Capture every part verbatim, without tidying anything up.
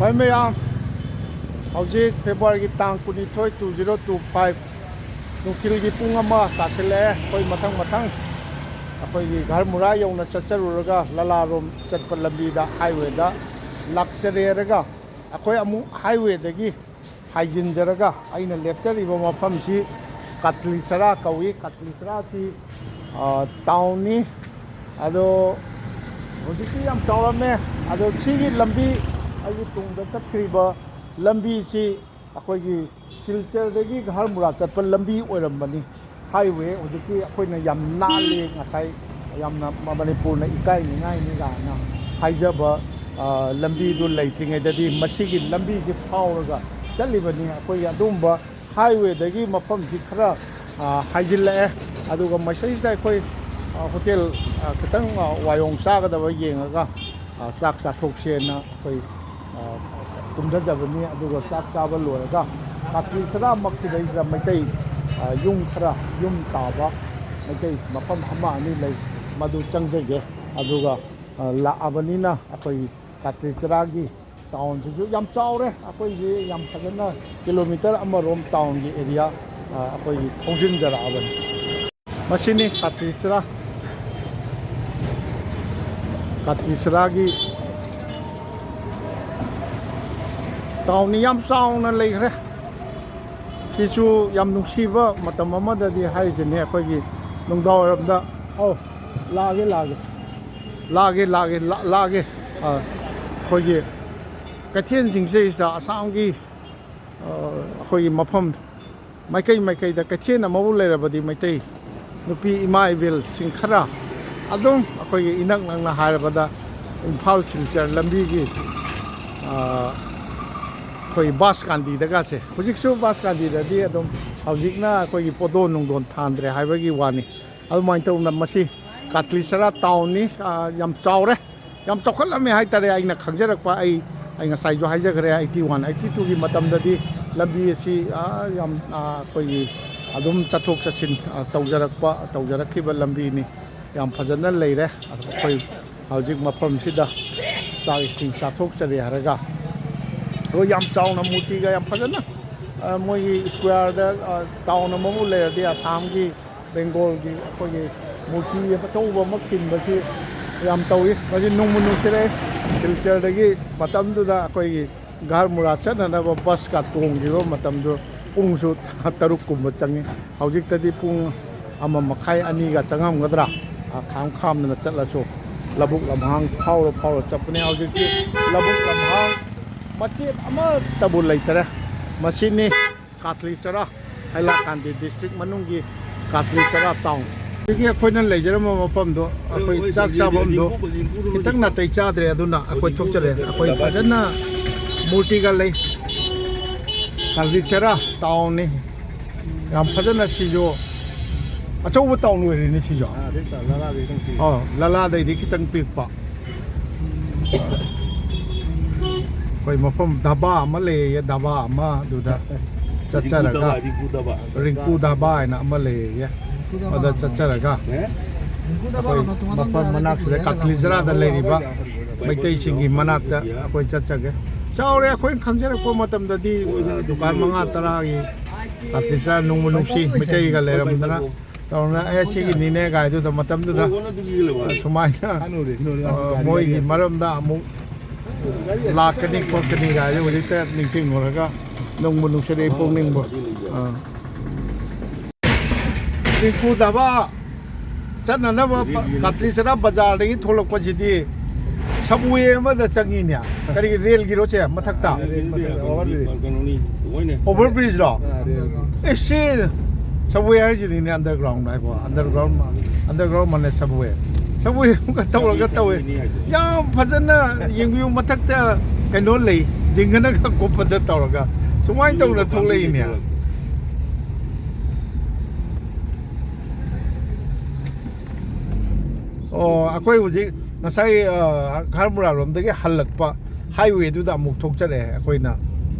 ꯍꯣꯏ ꯃꯌꯥꯝ, ꯍꯧꯖꯤꯛ ꯐꯦꯕ꯭ꯔꯨꯋꯥꯔꯤꯒꯤ ꯇꯥꯡ ꯀꯨꯟꯅꯤꯊꯣꯏ, two zero two five, ꯅꯨꯡꯊꯤꯜꯒꯤ ꯄꯨꯡ ꯑꯃ ꯇꯥꯁꯤꯜꯂꯛꯑꯦ꯫ ꯑꯩꯈꯣꯏ ꯃꯊꯪ ꯃꯊꯪ ꯑꯩꯈꯣꯏꯒꯤ ꯘꯔꯃꯨꯔꯥ ꯌꯧꯅ ꯆꯠꯆꯔꯨꯔꯒ ꯂꯂꯥꯔꯣꯝ ꯆꯠꯄ ꯂꯝꯕꯤꯗ highwayꯗ ꯂꯥꯛꯆꯔꯦꯔꯒ ꯑꯩꯈꯣꯏ ꯑꯃꯨꯛ highwayꯗꯒꯤ ꯍꯥꯏꯖꯤꯟꯖꯔꯒ ꯑꯩꯅ ꯂꯦꯞꯆꯔꯤꯕ ꯃꯐꯝꯁꯤ ꯀꯥꯇ꯭ꯂꯤꯁꯔꯥ ꯀꯧꯏ꯫ ꯀꯥꯇ꯭ꯂꯤꯁꯔꯥꯁꯤ, ꯑ, townꯅꯤ꯫ ꯑꯗꯣ ꯍꯧꯖꯤꯛꯇꯤ ꯌꯥꯝ ꯆꯥꯎꯔꯝꯃꯦ꯫ ꯑꯗꯣ ꯁꯤꯒꯤ ꯂꯝꯕꯤ, ꯑꯩꯒꯤ ꯇꯨꯡꯗ ꯆꯠꯈ꯭ꯔꯤꯕ ꯂꯝꯕꯤꯁꯤ ꯑꯩꯈꯣꯏꯒꯤ ꯁꯤꯜꯆꯔꯗꯒꯤ ꯘꯔꯃꯨꯔꯥ ꯆꯠꯄ ꯂꯝꯕꯤ ꯑꯣꯏꯔꯝꯕꯅꯤ꯫ Highway ꯍꯧꯖꯤꯛꯇꯤ ꯑꯩꯈꯣꯏꯅ ꯌꯥꯝ ꯅꯥꯜꯂꯤ꯫ ꯉꯁꯥꯏ ꯌꯥꯝꯅ ꯃ-, ꯃꯅꯤꯄꯨꯔꯅ ꯏꯀꯥꯏꯅꯤꯡꯉꯥꯏꯅꯤ ꯀꯥꯏꯅ ꯍꯥꯏꯖꯕ, ꯑ, ꯂꯝꯕꯤꯗꯨ ꯂꯩꯇ꯭ꯔꯤꯉꯩꯗꯗꯤ ꯃꯁꯤꯒꯤ ꯂꯝꯕꯤꯁꯤ ꯐꯥꯎꯔꯒ ꯆꯠꯂꯤꯕꯅꯤ꯫ ꯑꯩꯈꯣꯏꯒꯤ ꯑꯗꯨꯒꯨꯝꯕ highwayꯗꯒꯤ ꯃꯐꯝꯁꯤ ꯈꯔ, ꯑ, ꯍꯥꯏꯖꯤꯜꯂꯛꯑꯦ꯫ ꯑꯗꯨꯒ ꯃꯁꯤꯗꯩꯁꯤꯗ ꯑꯩꯈꯣꯏ, ꯑ, hotel, ꯑ, ꯈꯤꯇꯪ, ꯑ, ꯋꯥꯌꯣꯡ ꯆꯥꯒꯗꯕ ꯌꯦꯡꯉꯒ, ꯑ, ꯆꯥꯛ ꯆꯥꯊꯣꯛꯁꯦꯅ ꯑꯩꯈꯣꯏ, ꯑ, ꯀꯨꯝꯊꯖꯕꯅꯤ꯫ ꯑꯗꯨꯒ ꯆꯥꯛ ꯆꯥꯕ ꯂꯣꯏꯔꯒ ꯀꯥꯇ꯭ꯂꯤꯁꯔꯥꯃꯛꯁꯤꯗꯩꯁꯤꯗ ꯃꯩꯇꯩ, ꯑ, ꯌꯨꯝ ꯈꯔ, ꯌꯨꯝ ꯇꯥꯕ ꯃꯩꯇꯩ ꯃꯐꯝ ꯑꯃ ꯑꯅꯤ ꯂꯩ, ꯃꯗꯨ ꯆꯪꯖꯒꯦ꯫ ꯑꯗꯨꯒ, ꯑ, ꯂꯥꯛꯑꯕꯅꯤꯅ ꯑꯩꯈꯣꯏ ꯀꯥꯇ꯭ꯂꯤꯁꯔꯥꯒꯤ townꯁꯤꯁꯨ ꯌꯥꯝ ꯆꯥꯎꯔꯦ꯫ ꯑꯩꯈꯣꯏꯁꯤ ꯌꯥꯝ ꯐꯖꯅ kilometre ꯑꯃꯔꯣꯝ townꯒꯤ area, ꯑ, ꯑꯩꯈꯣꯏꯒꯤ ꯊꯧꯖꯤꯟꯖꯔꯛꯑꯕꯅꯤ꯫ ꯃꯁꯤꯅꯤ ꯀꯥꯇ꯭ꯂꯤꯁꯔꯥ, ꯀꯥꯇ꯭ꯂꯤꯁꯔꯥꯒꯤ townꯅꯤ, ꯌꯥꯝ ꯆꯥꯎꯅ ꯂꯩꯈ꯭ꯔꯦ꯫ ꯁꯤꯁꯨ ꯌꯥꯝ ꯅꯨꯡꯁꯤꯕ ꯃꯇꯝ ꯑꯃꯗꯗꯤ ꯍꯥꯏꯔꯤꯁꯤꯅꯦ, ꯑꯩꯈꯣꯏꯒꯤ ꯅꯨꯡꯗꯥꯡꯋꯥꯏꯔꯝꯗ, ꯑꯧ, ꯂꯥꯛꯑꯒꯦ, ꯂꯥꯛꯑꯒꯦ, ꯂꯥꯛꯑꯒꯦ, ꯂꯥꯛ-, ꯂꯥꯛꯑꯒꯦ꯫ ꯑ, ꯑꯩꯈꯣꯏꯒꯤ ꯀꯩꯊꯦꯜꯁꯤꯡꯁꯤꯗꯩꯁꯤꯗ ꯑꯁꯥꯝꯒꯤ, ꯑ, ꯑꯩꯈꯣꯏꯒꯤ ꯃꯐꯝ ꯃꯥꯏꯀꯩ ꯃꯥꯏꯀꯩꯗ ꯀꯩꯊꯦꯜ ꯑꯃꯕꯨ ꯂꯩꯔꯕꯗꯤ ꯃꯩꯇꯩ ꯅꯨꯄꯤ ꯏꯃꯥ ꯏꯕꯦꯜꯁꯤꯡ ꯈꯔ ꯑꯗꯨꯝ ꯑꯩꯈꯣꯏꯒꯤ ꯏꯅꯛ ꯅꯛꯅ ꯍꯥꯏꯔꯕꯗ ꯏꯝꯐꯥꯜ ꯁꯤꯜꯆꯔ ꯂꯝꯕꯤꯒꯤ, ꯑ, ꯑꯩꯈꯣꯏ ꯕꯥꯁ ꯀꯥꯟꯗꯤꯗꯒꯁꯦ, ꯍꯧꯖꯤꯛꯁꯨ ꯕꯥꯁ ꯀꯥꯟꯗꯤꯗꯗꯤ ꯑꯗꯨꯝ ꯍꯧꯖꯤꯛꯅ ꯑꯩꯈꯣꯏꯒꯤ ꯄꯣꯗꯣꯟ ꯅꯨꯡꯗꯣꯟ ꯊꯥꯟꯗ꯭ꯔꯦ ꯍꯥꯏꯕꯒꯤ ꯋꯥꯅꯤ꯫ ꯑꯗꯨꯃꯥꯏꯅ ꯇꯧꯅ ꯃꯁꯤ ꯀꯥꯇ꯭ꯂꯤꯁꯔꯥ townꯅꯤ, ꯑ, ꯌꯥꯝ ꯆꯥꯎꯔꯦ, ꯌꯥꯝ ꯆꯥꯎꯈꯠꯂꯝꯃꯦ ꯍꯥꯏꯇꯥꯔꯦ꯫ ꯑꯩꯅ ꯈꯪꯖꯔꯛꯄ, ꯑꯩ, ꯑꯩ ꯉꯁꯥꯏꯁꯨ ꯍꯥꯏꯖꯈ꯭ꯔꯦ, eighty one, eighty twoꯒꯤ ꯃꯇꯝꯗꯗꯤ ꯂꯝꯕꯤ ꯑꯁꯤ, ꯑ, ꯌꯥꯝ, ꯑ, ꯑꯩꯈꯣꯏꯒꯤ ꯑꯗꯨꯝ ꯆꯠꯊꯣꯛ ꯆꯠꯁꯤꯟ, ꯑ, ꯇꯧꯖꯔꯛꯄ, ꯇꯧꯖꯔꯛꯈꯤꯕ ꯂꯝꯕꯤꯅꯤ꯫ ꯌꯥꯝ ꯐꯖꯅ ꯂꯩꯔꯦ꯫ ꯑꯗꯣ ꯑꯩꯈꯣꯏ ꯍꯧꯖꯤꯛ ꯃꯐꯝꯁꯤꯗ ꯆꯥꯛ ꯏꯁꯤꯡ ꯆꯥꯊꯣꯛꯆꯔꯦ ꯍꯥꯏꯔꯒ ꯑꯗꯣ ꯌꯥꯝ ꯆꯥꯎꯅ ꯃꯨꯔꯇꯤꯒ ꯌꯥꯝ ꯐꯖꯅ, ꯑ, ꯃꯣꯏꯒꯤ ꯁ꯭ꯀ꯭ꯋꯥꯔꯗ, ꯑ, ꯇꯥꯎꯟ ꯑꯃꯕꯨ ꯂꯩꯔꯗꯤ ꯑꯁꯥꯝꯒꯤ, ꯕꯦꯡꯒꯣꯜꯒꯤ ꯑꯩꯈꯣꯏꯒꯤ ꯃꯨꯔꯇꯤ ꯑꯆꯧꯕ ꯑꯃ ꯈꯤꯟꯕꯁꯤ ꯌꯥꯝ ꯇꯧꯏ꯫ ꯃꯁꯤ ꯅꯨꯡꯕꯨ ꯅꯨꯡꯁꯤꯔꯛꯑꯦ꯫ ꯁꯤꯜꯆꯔꯗꯒꯤ ꯃꯇꯝꯗꯨꯗ ꯑꯩꯈꯣꯏꯒꯤ ꯒꯥꯔꯃꯨꯔꯥ ꯆꯠꯅꯅꯕ ꯕꯁꯀ ꯇꯣꯡꯈꯤꯕ ꯃꯇꯝꯗꯨ ꯄꯨꯡꯁꯨ ꯇꯔꯨꯛ ꯀꯨꯝꯕ ꯆꯪꯉꯤ꯫ ꯍꯧꯖꯤꯛꯇꯗꯤ ꯄꯨꯡ ꯑꯃ ꯃꯈꯥꯏ, ꯑꯅꯤꯒ ꯆꯪꯉꯝꯒꯗ꯭ꯔꯥ? ꯑ, ꯈꯥꯝ ꯈꯥꯝꯗꯅ ꯆꯠꯂꯁꯨ ꯂꯧꯕꯨꯛ ꯂꯝꯍꯥꯡ ꯐꯥꯎꯔ ꯐꯥꯎꯔ ꯆꯠꯄꯅꯦ꯫ ꯍꯧꯖꯤꯛꯇꯤ ꯂꯧꯕꯨꯛ ꯂꯝꯍꯥꯡ ꯃꯆꯦꯠ ꯑꯃꯠꯇꯕꯨ ꯂꯩꯇꯔꯦ꯫ ꯃꯁꯤꯅꯤ ꯀꯥꯇꯂꯤ ꯆꯔꯥ, ꯍꯥꯏꯂꯥꯀꯥꯟꯗꯤ ꯗꯤꯁꯇ꯭ꯔꯤꯛ ꯃꯅꯨꯡꯒꯤ ꯀꯥꯇꯂꯤ ꯆꯔꯥ ꯇꯥꯎꯟ꯫ ꯍꯧꯖꯤꯛꯀꯤ ꯑꯩꯈꯣꯏꯅ ꯂꯩꯖꯔꯝꯕ ꯃꯐꯝꯗꯣ, ꯑꯩꯈꯣꯏ ꯆꯥꯛ ꯆꯥꯐꯝꯗꯣ ꯈꯤꯇꯪ ꯅꯥꯇꯩ ꯆꯥꯗ꯭ꯔꯦ, ꯑꯗꯨꯅ ꯑꯩꯈꯣꯏ ꯊꯣꯛꯆꯔꯦ꯫ ꯑꯩꯈꯣꯏ ꯐꯖꯅ ꯃꯨꯔꯇꯤꯒ ꯂꯩ꯫ ꯀꯥꯇꯂꯤ ꯆꯔꯥ ꯇꯥꯎꯟꯅꯤ꯫ ꯌꯥꯝ ꯐꯖꯅ ꯁꯤꯁꯨ ꯑꯆꯧꯕ ꯇꯥꯎꯟ ꯑꯣꯏꯔꯦꯅꯦ ꯁꯤꯁꯨ꯫ ꯑꯥ, ꯂꯂꯥꯗꯩꯗꯤ ꯈꯤꯇꯪ ꯄꯤꯛꯄ꯫ ꯑꯩꯈꯣꯏ ꯃꯐꯝ ꯙꯥꯕꯥ ꯑꯃ ꯂꯩꯌꯦ, ꯙꯥꯕꯥ ꯑꯃ ꯑꯗꯨꯗ ꯆꯠꯆꯔꯒ, ꯙꯥꯕꯥ, ꯔꯤꯡꯀꯨ ꯙꯥꯕꯥ ꯍꯥꯏꯅ ꯑꯃ ꯂꯩꯌꯦ, ꯑꯗ ꯆꯠꯆꯔꯒ ꯑꯩꯈꯣꯏ ꯃꯐꯝ ꯃꯅꯥꯛꯁꯤꯗ ꯀꯥꯇꯂꯤꯖꯔꯥꯗ ꯂꯩꯔꯤꯕ ꯃꯩꯇꯩꯁꯤꯡꯒꯤ ꯃꯅꯥꯛꯇ ꯑꯩꯈꯣꯏ ꯆꯠꯆꯒꯦ꯫ ꯆꯥꯎꯔꯦ, ꯑꯩꯈꯣꯏꯅ ꯈꯪꯖꯔꯛꯄ ꯃꯇꯝꯗꯗꯤ ꯗꯨꯀꯥꯟ ꯃꯉꯥ ꯇꯔꯥꯒꯤ ꯀꯥꯇꯂꯤꯖꯔꯥ ꯅꯨꯡꯕꯨ ꯅꯨꯡꯁꯤ, ꯃꯩꯇꯩꯒ ꯂꯩꯔꯝꯗꯅ ꯇꯧꯔꯝꯗꯅ, "ꯑꯦ, ꯁꯤꯒꯤꯅꯤꯅꯦ" ꯀꯥꯏꯗꯨꯗ ꯃꯇꯝꯗꯨꯗ ꯁꯨꯃꯥꯏꯅ, ꯑ, ꯃꯣꯏꯒꯤ ꯃꯔꯝꯗ ꯑꯃꯨꯛ ꯂꯥꯛꯀꯅꯤ ꯈꯣꯠꯀꯅꯤ ꯀꯥꯏꯗꯨ ꯍꯧꯖꯤꯛꯇ ꯅꯤꯡꯁꯤꯡꯉꯨꯔꯒ ꯅꯨꯡꯕꯨ ꯅꯨꯡꯁꯤꯔꯛꯏ ꯄꯨꯛꯅꯤꯡꯕꯨ꯫ ꯑ꯫ ꯔꯤꯡꯀꯨ ꯙꯥꯕꯥ ꯆꯠꯅꯅꯕ ꯀꯥꯇꯂꯤꯆꯔꯥ ꯕꯖꯥꯔꯗꯒꯤ ꯊꯣꯛꯂꯛꯄꯁꯤꯗꯤ ꯁꯕꯋꯦ ꯑꯃꯗ ꯆꯪꯉꯤꯅꯦ꯫ ꯀꯔꯤꯒꯤ ꯔꯦꯜꯒꯤꯔꯣ ꯁꯦ ꯃꯊꯛꯇ? ꯀꯩꯅꯣꯅꯤ, ꯀꯩꯅꯣꯅꯦ꯫ ꯑꯣꯚꯔ ꯕ꯭ꯔꯤꯖꯔꯣ? ꯑꯥ, ꯔꯦꯜ꯫ ꯑꯦ, ꯁꯤ ꯁꯕꯋꯦ ꯍꯥꯏꯁꯤꯅꯤꯅꯦ, ꯑꯟꯗꯔꯒ꯭ꯔꯥꯎꯟ ꯍꯥꯏꯕ, ꯑꯟꯗꯔꯒ꯭ꯔꯥꯎꯟ, ꯑꯟꯗꯔꯒ꯭ꯔꯥꯎꯟ ꯃꯥꯅꯦ ꯁꯕꯋꯦ꯫ ꯁꯕꯋꯦ ꯑꯃꯒ ꯇꯧꯔꯒ ꯇꯧꯋꯦ꯫ ꯌꯥꯝ ꯐꯖꯅ ꯌꯦꯡꯕꯤꯌꯨ, ꯃꯊꯛꯇ ꯀꯩꯅꯣ ꯂꯩ, ꯖꯤꯡꯒꯅꯒ ꯀꯨꯞꯄꯗ ꯇꯧꯔꯒ ꯁꯨꯃꯥꯏꯅ ꯇꯧꯅ ꯊꯣꯛꯂꯛꯏꯅꯦ꯫ ꯑꯣ, ꯑꯩꯈꯣꯏ ꯍꯧꯖꯤꯛ ꯉꯁꯥꯏ, ꯑ, ꯒꯥꯔꯃꯨꯔꯥ ꯔꯣꯝꯗꯒꯤ ꯍꯜꯂꯛꯄ ꯍꯥꯏꯋꯦꯗꯨꯗ ꯑꯃꯨꯛ ꯊꯣꯛꯆꯔꯛꯑꯦ꯫ ꯑꯩꯈꯣꯏꯅ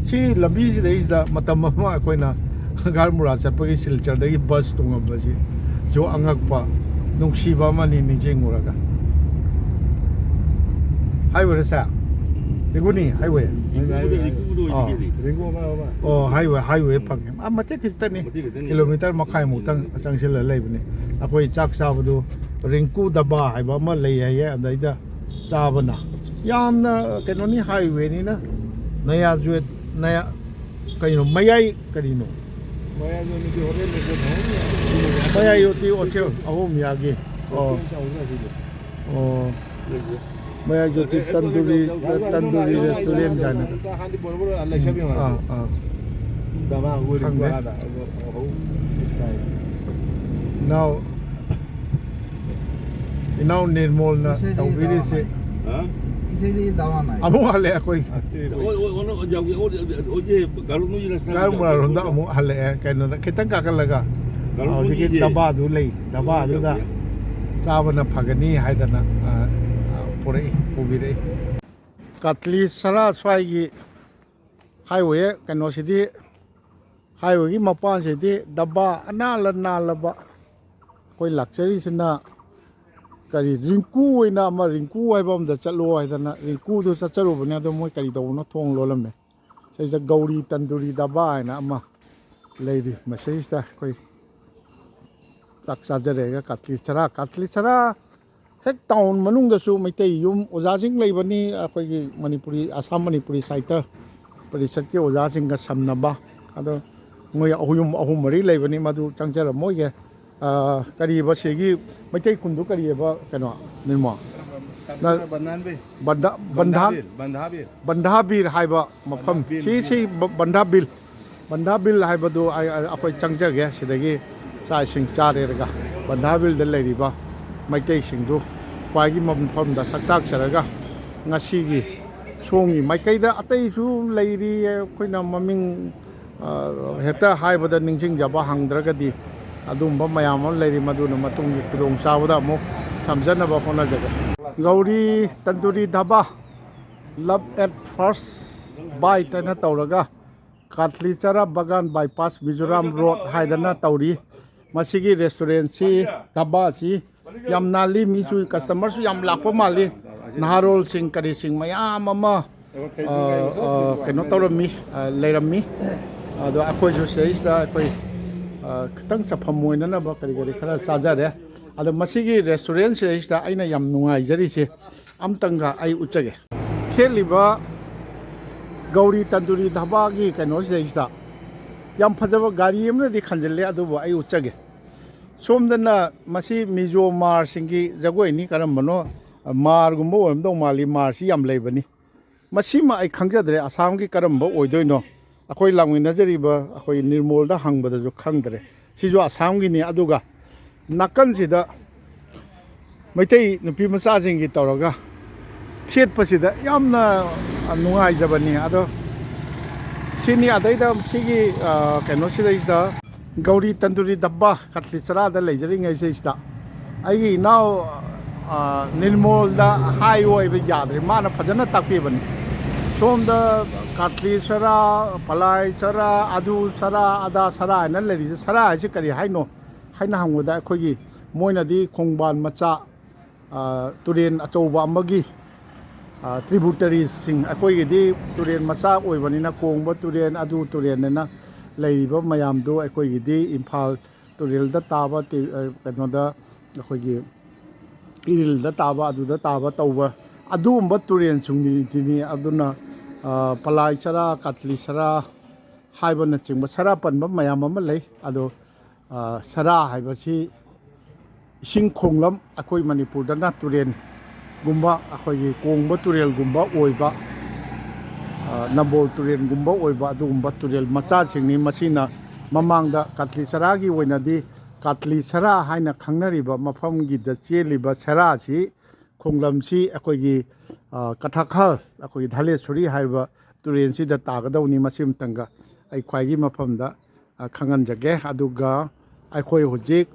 ꯁꯤ ꯂꯝꯕꯤꯁꯤꯗꯩꯁꯤꯗ ꯃꯇꯝ ꯑꯃ ꯑꯩꯈꯣꯏꯅ ꯒꯥꯔꯃꯨꯔꯥ ꯆꯠꯄꯒꯤ ꯁꯤꯜꯆꯔꯗꯒꯤ ꯕꯁ ꯇꯣꯡꯉꯝꯕꯁꯤ ꯁꯨ ꯑꯉꯛꯄ, ꯅꯨꯡꯁꯤꯕ ꯑꯃꯅꯤ ꯅꯤꯡꯁꯤꯡꯉꯨꯔꯒ꯫ ꯍꯥꯏꯋꯦꯔ ꯁꯦ? ꯔꯤꯡꯀꯨꯅꯤ ꯍꯥꯏꯋꯦ꯫ ꯔꯤꯡꯀꯨꯗ, ꯔꯤꯡꯀꯨꯗ ꯑꯣꯏꯕꯒꯤꯗꯤ꯫ ꯑꯣ, ꯍꯥꯏꯋꯦ, ꯍꯥꯏꯋꯦ ꯐꯪꯉꯦ꯫ ꯑꯥ, ꯃꯇꯦꯛ ꯈꯤꯇꯅꯤ꯫ ꯃꯇꯦꯛ ꯈꯤꯇꯅꯤ꯫ ꯀꯤꯂꯣꯃꯤꯇꯔ ꯃꯈꯥꯏꯃꯨꯛꯇꯪ ꯆꯪꯁꯤꯜꯂ ꯂꯩꯕꯅꯤ꯫ ꯑꯩꯈꯣꯏ ꯆꯥꯛ ꯆꯥꯕꯗꯨ ꯔꯤꯡꯀꯨ ꯗꯕꯥ ꯍꯥꯏꯕ ꯑꯃ ꯂꯩ ꯍꯥꯏꯌꯦ, ꯑꯗꯩꯗ ꯆꯥꯕꯅ꯫ ꯌꯥꯝꯅ ꯀꯩꯅꯣꯅꯤ, ꯍꯥꯏꯋꯦꯅꯤꯅ꯫ ꯅꯌꯥ ꯖꯣꯏꯠ, ꯅꯌꯥ, ꯀꯩꯅꯣ, ꯃꯌꯥꯏ ꯀꯔꯤꯅꯣ? ꯃꯌꯥꯏ ꯖꯣꯏꯠꯇꯤ ꯍꯣꯇꯦꯜ ꯑꯍꯨꯝ ꯌꯥꯒꯤ꯫ ꯑꯣ꯫ ꯃꯌꯥꯏ ꯖꯣꯏꯠꯇꯤ ꯇꯟꯗꯨꯔꯤ, ꯇꯟꯗꯨꯔꯤ ꯔꯦꯁꯇꯨꯔꯦꯟ ꯀꯥꯏꯅ꯫ ꯑꯥ, ꯑꯥ꯫ ꯈꯪꯗꯦ꯫ ꯏꯅꯥꯎ, ꯏꯅꯥꯎ ꯅꯤꯔꯃꯣꯜꯅ ꯇꯧꯕꯤꯔꯤꯁꯤ꯫ ꯑꯃꯨꯛ ꯍꯜꯂꯦ ꯑꯩꯈꯣꯏ꯫ ꯒꯥꯔꯨꯃꯔꯥꯔꯣꯝꯗ ꯑꯃꯨꯛ ꯍꯜꯂꯛꯑꯦ꯫ ꯀꯩꯅꯣꯗ ꯈꯤꯇꯪ ꯀꯥꯈꯠꯂꯒ ꯍꯧꯖꯤꯛꯀꯤ ꯗꯕꯥꯗꯨ ꯂꯩ꯫ ꯗꯕꯥꯗꯨꯗ ꯆꯥꯕꯅ ꯐꯒꯅꯤ ꯍꯥꯏꯗꯅ, ꯑ, ꯑ, ꯄꯨꯔꯛꯏ, ꯄꯨꯕꯤꯔꯛꯏ꯫ ꯀꯥꯇꯂꯤ ꯁꯔꯥ ꯁ꯭ꯋꯥꯏꯒꯤ ꯍꯥꯏꯋꯦ ꯀꯩꯅꯣꯁꯤꯗꯤ, ꯍꯥꯏꯋꯦꯒꯤ ꯃꯄꯥꯟꯁꯤꯗꯤ ꯗꯕꯥ ꯑꯅꯥꯜꯂ ꯅꯥꯜꯂꯕ꯫ ꯑꯩꯈꯣꯏ ꯂꯥꯛꯆꯔꯤꯁꯤꯅ ꯀꯔꯤ, ꯔꯤꯡꯀꯨ ꯑꯣꯏꯅ ꯑꯃ, ꯔꯤꯡꯀꯨ ꯍꯥꯏꯕ ꯑꯃꯗ ꯆꯠꯂꯣ ꯍꯥꯏꯗꯅ ꯔꯤꯡꯀꯨꯗꯨ ꯆꯠꯆꯔꯨꯕꯅꯦ꯫ ꯑꯗꯣ ꯃꯣꯏ ꯀꯔꯤ ꯇꯧꯕꯅꯣ, ꯊꯣꯡ ꯂꯣꯜꯂꯝꯃꯦ꯫ ꯁꯤꯗꯩꯁꯤꯗ ꯒꯧꯔꯤ ꯇꯟꯗꯨꯔꯤ ꯗꯕꯥ ꯍꯥꯏꯅ ꯑꯃ ꯂꯩꯔꯤ꯫ ꯃꯁꯤꯗꯩꯁꯤꯗ ꯑꯩꯈꯣꯏ ꯆꯥꯛ ꯆꯥꯖꯔꯦꯒ ꯀꯥꯇꯂꯤ ꯁꯔꯥ, ꯀꯥꯇꯂꯤ ꯁꯔꯥ ꯍꯦꯛ ꯇꯥꯎꯟ ꯃꯅꯨꯡꯗꯁꯨ ꯃꯩꯇꯩ ꯌꯨꯝ ꯑꯣꯖꯥꯁꯤꯡ ꯂꯩꯕꯅꯤ꯫ ꯑꯩꯈꯣꯏꯒꯤ ꯃꯅꯤꯄꯨꯔꯤ, ꯑꯁꯥꯝ ꯃꯅꯤꯄꯨꯔꯤ ꯁꯥꯍꯤꯇ꯭ꯌ ꯄꯔꯤꯁꯠꯀꯤ ꯑꯣꯖꯥꯁꯤꯡꯒ ꯁꯝꯅꯕ꯫ ꯑꯗꯣ ꯃꯣꯏ ꯑꯍꯨꯝ, ꯑꯍꯨꯝ ꯃꯔꯤ ꯂꯩꯕꯅꯤ, ꯃꯗꯨ ꯆꯪꯖꯔꯝꯃꯣꯏꯒꯦ꯫ ꯑ, ꯀꯔꯤꯕ ꯁꯤꯒꯤ ꯃꯩꯇꯩ ꯈꯨꯟꯗꯨ ꯀꯔꯤꯑꯕ, ꯀꯩꯅꯣ, ꯅꯤꯔꯃꯣꯜ? ꯅ-, ꯕꯟꯙꯥ-, ꯕꯟꯙꯥ-, ꯕꯟꯙꯥꯕꯤꯔ ꯍꯥꯏꯕ ꯃꯐꯝ꯫ ꯁꯤ, ꯁꯤ ꯕ-, ꯕꯟꯙꯥꯕꯤꯜ꯫ ꯕꯟꯙꯥꯕꯤꯜ ꯍꯥꯏꯕꯗꯨ ꯑꯩ, ꯑꯩ, ꯑꯩꯈꯣꯏ ꯆꯪꯖꯒꯦ꯫ ꯁꯤꯗꯒꯤ ꯆꯥꯛ ꯏꯁꯤꯡ ꯆꯥꯔꯦꯔꯒ ꯕꯟꯙꯥꯕꯤꯜꯗ ꯂꯩꯔꯤꯕ ꯃꯩꯇꯩꯁꯤꯡꯗꯨ ꯈ꯭ꯋꯥꯏꯒꯤ ꯃꯐꯝꯗ ꯁꯛꯇꯥꯛꯆꯔꯒ ꯉꯁꯤꯒꯤ ꯁꯣꯝꯒꯤ ꯃꯥꯏꯀꯩꯗ ꯑꯇꯩꯁꯨ ꯂꯩꯔꯤ꯫ ꯑꯩꯈꯣꯏꯅ ꯃꯃꯤꯡ, ꯑ, ꯍꯦꯛꯇ ꯍꯥꯏꯕꯗ ꯅꯤꯡꯁꯤꯡꯖꯕ ꯍꯪꯗ꯭ꯔꯒꯗꯤ ꯑꯗꯨꯒꯨꯝꯕ ꯃꯌꯥꯝ ꯑꯃ ꯂꯩꯔꯤ, ꯃꯗꯨꯅ ꯃꯇꯨꯡꯒꯤ ꯈꯨꯗꯣꯡꯆꯥꯕꯗ ꯑꯃꯨꯛ ꯊꯝꯖꯅꯕ ꯍꯣꯠꯅꯖꯒꯦ꯫ Gauri tandoori ꯙꯥꯕꯥ, Love at First Bite ꯍꯥꯏꯅ ꯇꯧꯔꯒ ꯀꯥꯇꯂꯤ ꯆꯔꯥ ꯕꯒꯥꯟ ꯕꯥꯏꯄꯥꯁ ꯃꯤꯖꯣꯔꯥꯝ ꯔꯣꯗ ꯍꯥꯏꯗꯅ ꯇꯧꯔꯤ꯫ ꯃꯁꯤꯒꯤ ꯔꯦꯁꯇꯨꯔꯦꯟꯁꯤ, ꯙꯥꯕꯥꯁꯤ ꯌꯥꯝ ꯅꯥꯜꯂꯤ, ꯃꯤꯁꯨ, ꯀꯁꯇꯃꯔꯁꯨ ꯌꯥꯝ ꯂꯥꯛꯄ ꯃꯥꯜꯂꯤ꯫ ꯅꯍꯥꯔꯣꯜꯁꯤꯡ ꯀꯔꯤꯁꯤꯡ ꯃꯌꯥꯝ ꯑꯃ ꯑ, ꯑ, ꯀꯩꯅꯣ ꯇꯧꯔꯝꯃꯤ, ꯑ, ꯂꯩꯔꯝꯃꯤ꯫ ꯑꯗꯣ ꯑꯩꯈꯣꯏꯁꯨ ꯁꯤꯗꯩꯁꯤꯗ ꯑꯩꯈꯣꯏ, ꯑ, ꯈꯤꯇꯪ ꯆꯠꯐꯝ ꯑꯣꯏꯅꯅꯕ ꯀꯔꯤ ꯀꯔꯤ ꯈꯔ ꯆꯥꯖꯔꯦ꯫ ꯑꯗꯣ ꯃꯁꯤꯒꯤ ꯔꯦꯁꯇꯨꯔꯦꯟꯁꯤꯗꯩꯁꯤꯗ ꯑꯩꯅ ꯌꯥꯝ ꯅꯨꯡꯉꯥꯏꯖꯔꯤꯁꯦ ꯑꯝꯇꯪꯒ ꯑꯩ ꯎꯠꯆꯒꯦ꯫ ꯊꯦꯠꯂꯤꯕ ꯒꯧꯔꯤ ꯇꯟꯗꯨꯔꯤ ꯙꯥꯕꯥꯒꯤ ꯀꯩꯅꯣꯁꯤꯗꯩꯁꯤꯗ ꯌꯥꯝ ꯐꯖꯕ ꯒꯥꯔꯤ ꯑꯃꯅꯗꯤ ꯈꯟꯖꯤꯜꯂꯦ, ꯑꯗꯨꯕꯨ ꯑꯩ ꯎꯠꯆꯒꯦ꯫ ꯁꯣꯝꯗꯅ ꯃꯁꯤ ꯃꯤꯖꯣ ꯃꯥꯔꯁꯤꯡꯒꯤ ꯖꯒꯣꯏꯅꯤ, ꯀꯔꯝꯕꯅꯣ? ꯃꯥꯔꯒꯨꯝꯕ ꯑꯣꯏꯔꯝꯗꯧ ꯃꯥꯜꯂꯤ, ꯃꯥꯔꯁꯤ ꯌꯥꯝ ꯂꯩꯕꯅꯤ꯫ ꯃꯁꯤꯃ ꯑꯩ ꯈꯪꯖꯗ꯭ꯔꯦ, ꯑꯁꯥꯝꯒꯤ ꯀꯔꯝꯕ ꯑꯣꯏꯗꯣꯏꯅꯣ? ꯑꯩꯈꯣꯏ ꯂꯥꯛꯃꯤꯟꯅꯖꯔꯤꯕ ꯑꯩꯈꯣꯏ ꯅꯤꯔꯃꯣꯜꯗ ꯍꯪꯕꯗꯁꯨ ꯈꯪꯗ꯭ꯔꯦ꯫ ꯁꯤꯁꯨ ꯑꯁꯥꯝꯒꯤꯅꯤ꯫ ꯑꯗꯨꯒ ꯅꯥꯀꯟꯁꯤꯗ ꯃꯩꯇꯩ ꯅꯨꯄꯤ ꯃꯆꯥꯁꯤꯡꯒꯤ ꯇꯧꯔꯒ ꯊꯦꯠꯄꯁꯤꯗ ꯌꯥꯝꯅ ꯅꯨꯡꯉꯥꯏꯖꯕꯅꯤ꯫ ꯑꯗꯣ ꯁꯤꯅꯤ꯫ ꯑꯗꯩꯗ ꯁꯤꯒꯤ, ꯑ, ꯀꯩꯅꯣꯁꯤꯗꯩꯁꯤꯗ ꯒꯧꯔꯤ ꯇꯟꯗꯨꯔꯤ ꯗꯕꯥ ꯀꯠꯂꯤ ꯆꯔꯥꯗ ꯂꯩꯖꯔꯤꯉꯩꯁꯤꯗꯩꯁꯤꯗ ꯑꯩꯒꯤ ꯏꯅꯥꯎ, ꯑ, ꯅꯤꯔꯃꯣꯜꯗ ꯍꯥꯏꯌꯨ ꯍꯥꯏꯕ ꯌꯥꯗ꯭ꯔꯦ, ꯃꯥꯅ ꯐꯖꯅ ꯇꯥꯛꯄꯤꯕꯅꯤ꯫ ꯁꯣꯝꯗ ꯀꯥꯇ꯭ꯂꯤ ꯁꯔꯥ, ꯄꯂꯥꯏ ꯁꯔꯥ, ꯑꯗꯨ ꯁꯔꯥ, ꯑꯗꯥ ꯁꯔꯥ ꯍꯥꯏꯅ ꯂꯩꯔꯤꯁꯦ, ꯁꯔꯥ ꯍꯥꯏꯁꯦ ꯀꯔꯤ ꯍꯥꯏꯅꯣ ꯍꯥꯏꯅ ꯍꯪꯕꯗ, ꯑꯩꯈꯣꯏꯒꯤ ꯃꯣꯏꯅꯗꯤ ꯈꯣꯡꯕꯥꯟ ꯃꯆꯥ, ꯑ, ꯇꯨꯔꯦꯟ ꯑꯆꯧꯕ ꯑꯃꯒꯤ, ꯑ, ꯇ꯭ꯔꯤꯕꯨꯇꯔꯤꯁꯤꯡ, ꯑꯩꯈꯣꯏꯒꯤꯗꯤ ꯇꯨꯔꯦꯟ ꯃꯆꯥ ꯑꯣꯏꯕꯅꯤꯅ ꯀꯣꯡꯕ ꯇꯨꯔꯦꯟ, ꯑꯗꯨ ꯇꯨꯔꯦꯟ ꯍꯥꯏꯅ ꯂꯩꯔꯤꯕ ꯃꯌꯥꯝꯗꯨ ꯑꯩꯈꯣꯏꯒꯤꯗꯤ ꯏꯝꯐꯥꯜ ꯇꯨꯔꯦꯜꯗ ꯇꯥꯕ, ꯇꯤ-, ꯑ, ꯀꯩꯅꯣꯗ, ꯑꯩꯈꯣꯏꯒꯤ ꯏꯔꯤꯜꯗ ꯇꯥꯕ, ꯑꯗꯨꯗ ꯇꯥꯕ ꯇꯧꯕ ꯑꯗꯨꯒꯨꯝꯕ ꯇꯨꯔꯦꯟꯁꯤꯡꯅꯤ꯫ ꯑꯗꯨꯅ, ꯑ, ꯄꯂꯥꯏ ꯁꯔꯥ, ꯀꯥꯇ꯭ꯂꯤ ꯁꯔꯥ ꯍꯥꯏꯕꯅꯆꯤꯡꯕ ꯁꯔꯥ ꯄꯟꯕ ꯃꯌꯥꯝ ꯑꯃ ꯂꯩ꯫ ꯑꯗꯣ, ꯑ, ꯁꯔꯥ ꯍꯥꯏꯕꯁꯤ ꯏꯁꯤꯡ ꯈꯣꯡꯂꯝ, ꯑꯩꯈꯣꯏ ꯃꯅꯤꯄꯨꯔꯗꯅ ꯇꯨꯔꯦꯟꯒꯨꯝꯕ, ꯑꯩꯈꯣꯏꯒꯤ ꯀꯣꯡꯕ ꯇꯨꯔꯦꯜꯒꯨꯝꯕ ꯑꯣꯏꯕ, ꯑ, ꯅꯝꯕꯣꯜ ꯇꯨꯔꯦꯜꯒꯨꯝꯕ ꯑꯣꯏꯕ ꯑꯗꯨꯒꯨꯝꯕ ꯇꯨꯔꯦꯜ ꯃꯆꯥꯁꯤꯡꯅꯤ꯫ ꯃꯁꯤꯅ ꯃꯃꯥꯡꯗ ꯀꯥꯇ꯭ꯂꯤ ꯁꯔꯥꯒꯤ ꯑꯣꯏꯅꯗꯤ ꯀꯥꯇ꯭ꯂꯤ ꯁꯔꯥ ꯍꯥꯏꯅ ꯈꯪꯅꯔꯤꯕ ꯃꯐꯝꯒꯤꯗ ꯆꯦꯜꯂꯤꯕ ꯁꯔꯥꯁꯤ, ꯈꯣꯡꯂꯝꯁꯤ ꯑꯩꯈꯣꯏꯒꯤ, ꯑ, ꯀꯊꯥꯈꯜ, ꯑꯩꯈꯣꯏꯒꯤ ꯙꯥꯂꯦꯁꯣꯔꯤ ꯍꯥꯏꯔꯤꯕ ꯇꯨꯔꯦꯟꯁꯤꯗ ꯇꯥꯒꯗꯧꯅꯤ꯫ ꯃꯁꯤ ꯑꯃꯇꯪꯒ ꯑꯩ ꯈ꯭ꯋꯥꯏꯒꯤ ꯃꯐꯝꯗ, ꯑ, ꯈꯪꯍꯟꯖꯒꯦ꯫ ꯑꯗꯨꯒ ꯑꯩꯈꯣꯏ ꯍꯧꯖꯤꯛ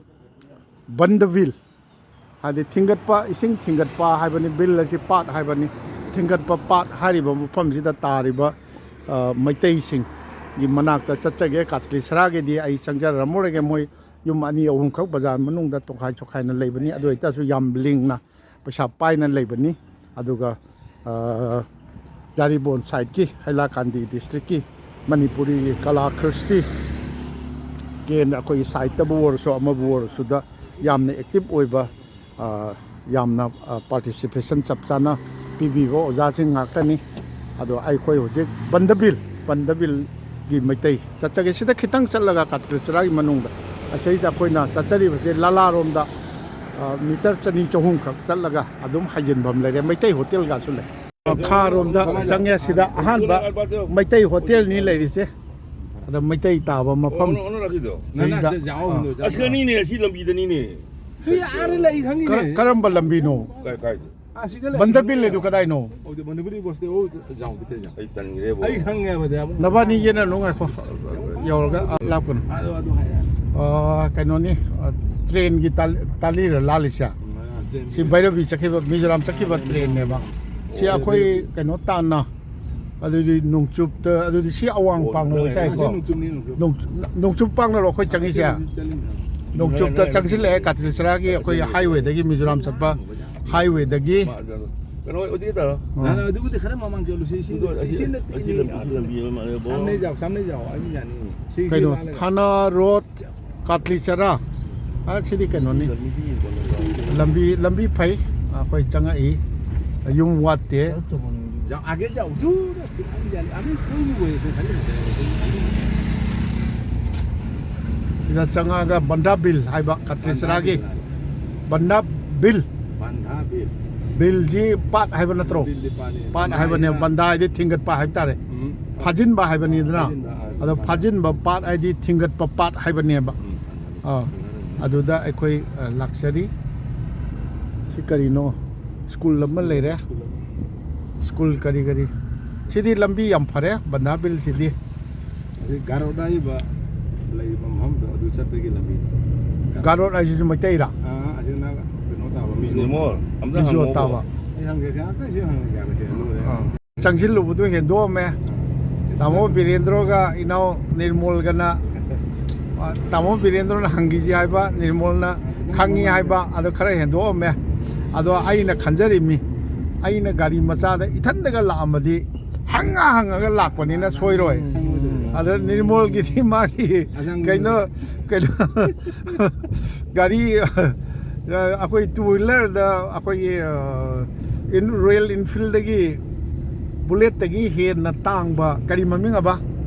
ꯕꯟꯗꯕꯤꯜ, ꯍꯥꯏꯗꯤ ꯊꯤꯡꯒꯠꯄ, ꯏꯁꯤꯡ ꯊꯤꯡꯒꯠꯄ ꯍꯥꯏꯕꯅꯤ, ꯕꯤꯜ ꯑꯁꯤ ꯄꯥꯠ ꯍꯥꯏꯕꯅꯤ꯫ ꯊꯤꯡꯒꯠꯄ ꯄꯥꯠ ꯍꯥꯏꯔꯤꯕ ꯃꯐꯝꯁꯤꯗ ꯇꯥꯔꯤꯕ, ꯑ, ꯃꯩꯇꯩꯁꯤꯡꯒꯤ ꯃꯅꯥꯛꯇ ꯆꯠꯆꯒꯦ꯫ ꯀꯥꯇ꯭ꯂꯤ ꯁꯔꯥꯒꯤꯗꯤ ꯑꯩ ꯆꯪꯖꯔꯝꯃꯔꯣꯏꯒꯦ, ꯃꯣꯏ ꯌꯨꯝ ꯑꯅꯤ ꯑꯍꯨꯝꯈꯛ ꯕꯖꯥꯔ ꯃꯅꯨꯡꯗ ꯇꯣꯈꯥꯏ ꯆꯣꯈꯥꯏꯅ ꯂꯩꯕꯅꯤ꯫ ꯑꯗꯨ ꯑꯣꯏꯇꯥꯔꯁꯨ ꯌꯥꯝ ꯂꯤꯡꯅ ꯄꯩꯁꯥ ꯄꯥꯏꯅ ꯂꯩꯕꯅꯤ꯫ ꯑꯗꯨꯒ, ꯑ, ꯖꯥꯔꯤꯕꯣꯟ ꯁꯥꯏꯠꯀꯤ, ꯍꯥꯏꯂꯥꯀꯥꯟꯗꯤ ꯗꯤꯁꯇ꯭ꯔꯤꯛꯀꯤ ꯃꯅꯤꯄꯨꯔꯤꯒꯤ ꯀꯂꯥ ꯀ꯭ꯔꯤꯁꯇꯤ ꯀꯦꯟꯗ꯭ꯔ, ꯑꯩꯈꯣꯏꯒꯤ ꯁꯥꯏꯠꯇꯕꯨ ꯑꯣꯏꯔꯁꯨ ꯑꯃꯕꯨ ꯑꯣꯏꯔꯁꯨꯗ ꯌꯥꯝꯅ ꯑꯦꯛꯇꯤꯚ ꯑꯣꯏꯕ, ꯑ, ꯌꯥꯝꯅ, ꯑ, ꯄꯥꯔꯇꯤꯁꯤꯄꯦꯁꯟ ꯆꯞ ꯆꯥꯅ ꯄꯤꯕꯤꯕ ꯑꯣꯖꯥꯁꯤꯡ ꯉꯥꯛꯇꯅꯤ꯫ ꯑꯗꯣ ꯑꯩꯈꯣꯏ ꯍꯧꯖꯤꯛ ꯕꯟꯗꯕꯤꯜ, ꯕꯟꯗꯕꯤꯜꯒꯤ ꯃꯩꯇꯩ ꯆꯠꯆꯒꯦ꯫ ꯁꯤꯗ ꯈꯤꯇꯪ ꯆꯠꯂꯒ ꯀꯥꯇ꯭ꯔꯤꯆꯨꯔꯥꯒꯤ ꯃꯅꯨꯡꯗ, ꯑꯁꯤꯗ ꯑꯩꯈꯣꯏꯅ ꯆꯠꯆꯔꯤꯕꯁꯦ ꯂꯥꯂꯥꯔꯣꯝꯗ, ꯑ, ꯃꯤꯇꯔ ꯆꯅꯤ ꯆꯍꯨꯝ ꯈꯛ ꯆꯠꯂꯒ ꯑꯗꯨꯝ ꯍꯥꯏꯖꯤꯟꯐꯝ ꯂꯩꯔꯦ꯫ ꯃꯩꯇꯩ ꯍꯣꯇꯦꯜꯒꯁꯨ ꯂꯩ꯫ ꯃꯈꯥꯔꯣꯝꯗ ꯆꯪꯉꯦ꯫ ꯁꯤꯗ ꯑꯍꯥꯟꯕ ꯃꯩꯇꯩ ꯍꯣꯇꯦꯜꯅꯤ ꯂꯩꯔꯤꯁꯦ꯫ ꯑꯗ ꯃꯩꯇꯩ ꯇꯥꯕ ꯃꯐꯝ꯫ ꯑꯣꯟꯅꯔꯛꯈꯤꯗꯣ꯫ ꯁꯤꯗꯩꯁꯤꯗ, ꯑꯥ꯫ ꯑꯁꯤꯗꯅꯤꯅꯦ, ꯑꯁꯤ ꯂꯝꯕꯤꯗꯅꯤꯅꯦ꯫ ꯍꯤ, ꯑꯥꯗ ꯂꯩ, ꯈꯪꯉꯤꯅꯦ꯫ ꯀꯔ-, ꯀꯔꯝꯕ ꯂꯝꯕꯤꯅꯣ? ꯀꯥꯏ, ꯀꯥꯏꯗ? ꯑꯥ, ꯁꯤꯗ ꯂꯩ꯫ ꯕꯟꯗꯕꯤꯜ ꯂꯩꯗꯨ ꯀꯗꯥꯏꯅꯣ? ꯑꯣ, ꯃꯅꯤꯄꯨꯔꯤ ꯕꯁꯇ, ꯑꯣ, ꯖꯥꯎ ꯕꯤꯇꯦ ꯖꯥꯎ꯫ ꯑꯩ ꯇꯟꯈ꯭ꯔꯦꯕꯣ꯫ ꯑꯩ ꯈꯪꯉꯦꯕ, ꯑꯗ ꯑꯃꯨꯛ ꯅꯕꯥꯅꯤ ꯌꯦꯟꯅꯅꯨ, ꯉꯥꯏꯈꯣ꯫ ꯌꯧꯔꯒ, ꯑꯥ, ꯂꯥꯞꯀꯅꯨ꯫ ꯑꯗꯨ, ꯑꯗꯨ ꯍꯥꯏꯔꯛꯑꯅꯤ꯫ ꯑꯥ, ꯀꯩꯅꯣꯅꯤ, ꯑꯥ, ꯇ꯭ꯔꯦꯟꯒꯤ ꯇꯥ-, ꯇꯥꯂꯤꯔ ꯂꯥꯜꯂꯤꯁꯦ? ꯎꯝ, ꯑꯥ, ꯇ꯭ꯔꯦꯟꯒꯤ꯫ ꯁꯤ ꯚꯩꯔꯕꯤ ꯆꯠꯈꯤꯕ, ꯃꯤꯖꯣꯔꯥꯝ ꯆꯠꯈꯤꯕ ꯇ꯭ꯔꯦꯟꯅꯦꯕ꯫ ꯁꯤ ꯑꯩꯈꯣꯏ ꯀꯩꯅꯣ ꯇꯥꯟꯅ, ꯑꯗꯨꯗꯤ ꯅꯣꯡꯆꯨꯞꯇ, ꯑꯗꯨꯗꯤ ꯁꯤ ꯑꯋꯥꯡ ꯄꯥꯡꯅ ꯑꯣꯏꯇꯥꯏꯀꯣ? ꯑꯁꯤ ꯅꯣꯡꯆꯨꯞꯅꯤ, ꯅꯣꯡꯆꯨꯞ꯫ ꯅꯣꯡꯆꯨꯞ, ꯅꯣꯡꯆꯨꯞ ꯄꯥꯡꯅꯔꯣ ꯑꯩꯈꯣꯏ ꯆꯪꯉꯤꯁꯦ? ꯑꯁꯤ ꯆꯠꯂꯤꯅꯦ꯫ ꯅꯣꯡꯆꯨꯞꯇ ꯆꯪꯁꯤꯜꯂꯛꯑꯦ, ꯀꯥꯇ꯭ꯔꯤꯆꯔꯥꯒꯤ ꯑꯩꯈꯣꯏ ꯍꯥꯏꯋꯦꯗꯒꯤ, ꯃꯤꯖꯣꯔꯥꯝ ꯆꯠꯄ ꯍꯥꯏꯋꯦꯗꯒꯤ꯫ ꯀꯩꯅꯣ ꯑꯣꯏꯗꯤ ꯇꯥꯔꯣ꯫ ꯑꯥ꯫ ꯅꯍꯥꯟ ꯑꯗꯨꯕꯨꯗꯤ ꯈꯔ ꯃꯃꯥꯡ ꯆꯠꯂꯨꯁꯤ, ꯁꯤ, ꯑꯗꯨ ꯁꯤ, ꯑꯁꯤ, ꯁꯤ ꯅꯠꯇꯦ, ꯑꯁꯤ ꯂꯝꯕꯤ, ꯁꯤ ꯂꯝꯕꯤ ꯑꯃ ꯃꯥꯜꯂꯦꯕꯣ꯫ ꯁꯥꯝꯅꯩ ꯖꯥꯎ, ꯁꯥꯝꯅꯩ ꯖꯥꯎ, ꯑꯩ ꯌꯥꯅꯤ꯫ ꯁꯤ, ꯁꯤ ꯀꯩꯅꯣ, ꯃꯥꯜꯂꯦ꯫ ꯊꯥꯅꯥ ꯔꯣꯗ, ꯀꯥꯇ꯭ꯂꯤꯆꯔꯥ꯫ ꯑ, ꯁꯤꯗꯤ ꯀꯩꯅꯣꯅꯤ꯫ ꯂꯝꯕꯤ, ꯂꯝꯕꯤ ꯐꯩ꯫ ꯑꯩꯈꯣꯏ ꯆꯪꯉꯛꯏ꯫ ꯌꯨꯝ ꯋꯥꯠꯇꯦ꯫ ꯖꯥꯎ, ꯑꯥꯒꯦ ꯖꯥꯎ, ꯖꯨ꯫ ꯁꯤꯗ ꯆꯪꯉꯛꯑꯒ ꯕꯟꯗꯥ ꯕꯤꯜ ꯍꯥꯏꯕ ꯀꯇ꯭ꯔꯤꯆꯔꯥꯒꯤ ꯕꯟꯗꯥ ꯕꯤꯜ꯫ ꯕꯟꯗꯥ ꯕꯤꯜ꯫ ꯕꯤꯜꯁꯤ ꯄꯥꯠ ꯍꯥꯏꯕ ꯅꯠꯇ꯭ꯔꯣ? ꯕꯤꯜꯗꯤ ꯄꯥꯠꯅꯤ꯫ ꯄꯥꯠ ꯍꯥꯏꯕꯅꯦ꯫ ꯕꯟꯗꯥ ꯍꯥꯏꯗꯤ ꯊꯤꯡꯒꯠꯄ ꯍꯥꯏꯕ ꯇꯥꯔꯦ꯫ ꯎꯝ꯫ ꯐꯥꯖꯤꯟꯕ ꯍꯥꯏꯕꯅꯤꯗꯅ꯫ ꯐꯥꯖꯤꯟꯕ, ꯑꯥ, ꯑꯗꯣ ꯐꯥꯖꯤꯟꯕ ꯄꯥꯠ ꯍꯥꯏꯗꯤ ꯊꯤꯡꯒꯠꯄ ꯄꯥꯠ ꯍꯥꯏꯕꯅꯦꯕ꯫ ꯎꯝ꯫ ꯑꯥ, ꯑꯗꯨꯗ ꯑꯩꯈꯣꯏ, ꯑ, ꯂꯥꯛꯆꯔꯤ꯫ ꯁꯤ ꯀꯔꯤꯅꯣ? ꯁ꯭ꯀꯨꯜ ꯑꯃ ꯂꯩꯔꯦ꯫ ꯁ꯭ꯀꯨꯜ ꯀꯔꯤ ꯀꯔꯤ? ꯁꯤꯗꯤ ꯂꯝꯕꯤ ꯌꯥꯝ ꯐꯔꯦ, ꯕꯟꯗꯥꯕꯤꯜꯁꯤꯗꯤ꯫ ꯑꯁꯤ ꯒꯥꯔꯣꯠ ꯍꯥꯏꯔꯤꯕ ꯂꯩꯔꯤꯕ ꯃꯐꯝꯗꯣ, ꯑꯗꯨ ꯆꯠꯄꯒꯤ ꯂꯝꯕꯤ꯫ ꯒꯥꯔꯣꯠ ꯍꯥꯏꯁꯤꯁꯨ ꯃꯩꯇꯩꯔꯥ? ꯑꯥ, ꯑꯁꯤꯅ ꯀꯩꯅꯣ ꯇꯥꯕ, ꯃꯤꯖꯣ꯫ ꯅꯦꯃꯣ, ꯑꯝꯇ ꯃꯤꯖꯣ ꯍꯪꯉꯣꯕ꯫ ꯇꯥꯕ꯫ ꯑꯩ ꯍꯪꯒꯦ, ꯉꯥꯛꯇꯪ ꯁꯤ ꯍꯪꯉꯒꯦ, ꯉꯁꯤ ꯑꯗꯨꯒ ꯑꯥ꯫ ꯆꯪꯁꯤꯜꯂꯨꯕꯗꯨ ꯍꯦꯟꯗꯣꯛꯑꯝꯃꯦ꯫ ꯇꯥꯃꯣ ꯕꯤꯔꯦꯟꯗ꯭ꯔꯣꯒ ꯏꯅꯥꯎ ꯅꯤꯔꯃꯣꯜꯒꯅ, ꯑ, ꯇꯥꯃꯣ ꯕꯤꯔꯦꯟꯗ꯭ꯔꯣꯅ ꯍꯪꯈꯤꯁꯤ ꯍꯥꯏꯕ, ꯅꯤꯔꯃꯣꯜꯅ ꯈꯪꯉꯤ ꯍꯥꯏꯕ, ꯑꯗꯣ ꯈꯔ ꯍꯦꯟꯗꯣꯛꯑꯝꯃꯦ꯫ ꯑꯗꯣ ꯑꯩꯅ ꯈꯟꯖꯔꯤꯃꯤ, ꯑꯩꯅ ꯒꯥꯔꯤ ꯃꯆꯥꯗ ꯏꯊꯟꯗꯒ ꯂꯥꯛꯑꯝꯃꯗꯤ ꯍꯪꯉ ꯍꯪꯉꯒ ꯂꯥꯛꯄꯅꯤꯅ ꯁꯣꯏꯔꯣꯏ꯫ ꯎꯝ꯫ ꯑꯗ ꯅꯤꯔꯃꯣꯜꯒꯤꯗꯤ ꯃꯥꯒꯤ ꯑꯁꯪꯕꯗꯣ꯫ ꯀꯩꯅꯣ, ꯀꯩꯅꯣ, ꯒꯥꯔꯤ, ꯑꯩꯈꯣꯏ two wheelerꯗ ꯑꯩꯈꯣꯏꯒꯤ, ꯑ, ꯏꯟ-, Royal Enfieldꯗꯒꯤ Bulletꯇꯒꯤ ꯍꯦꯟꯅ ꯇꯥꯡꯕ ꯀꯔꯤ ꯃꯃꯤꯡ ꯑꯕ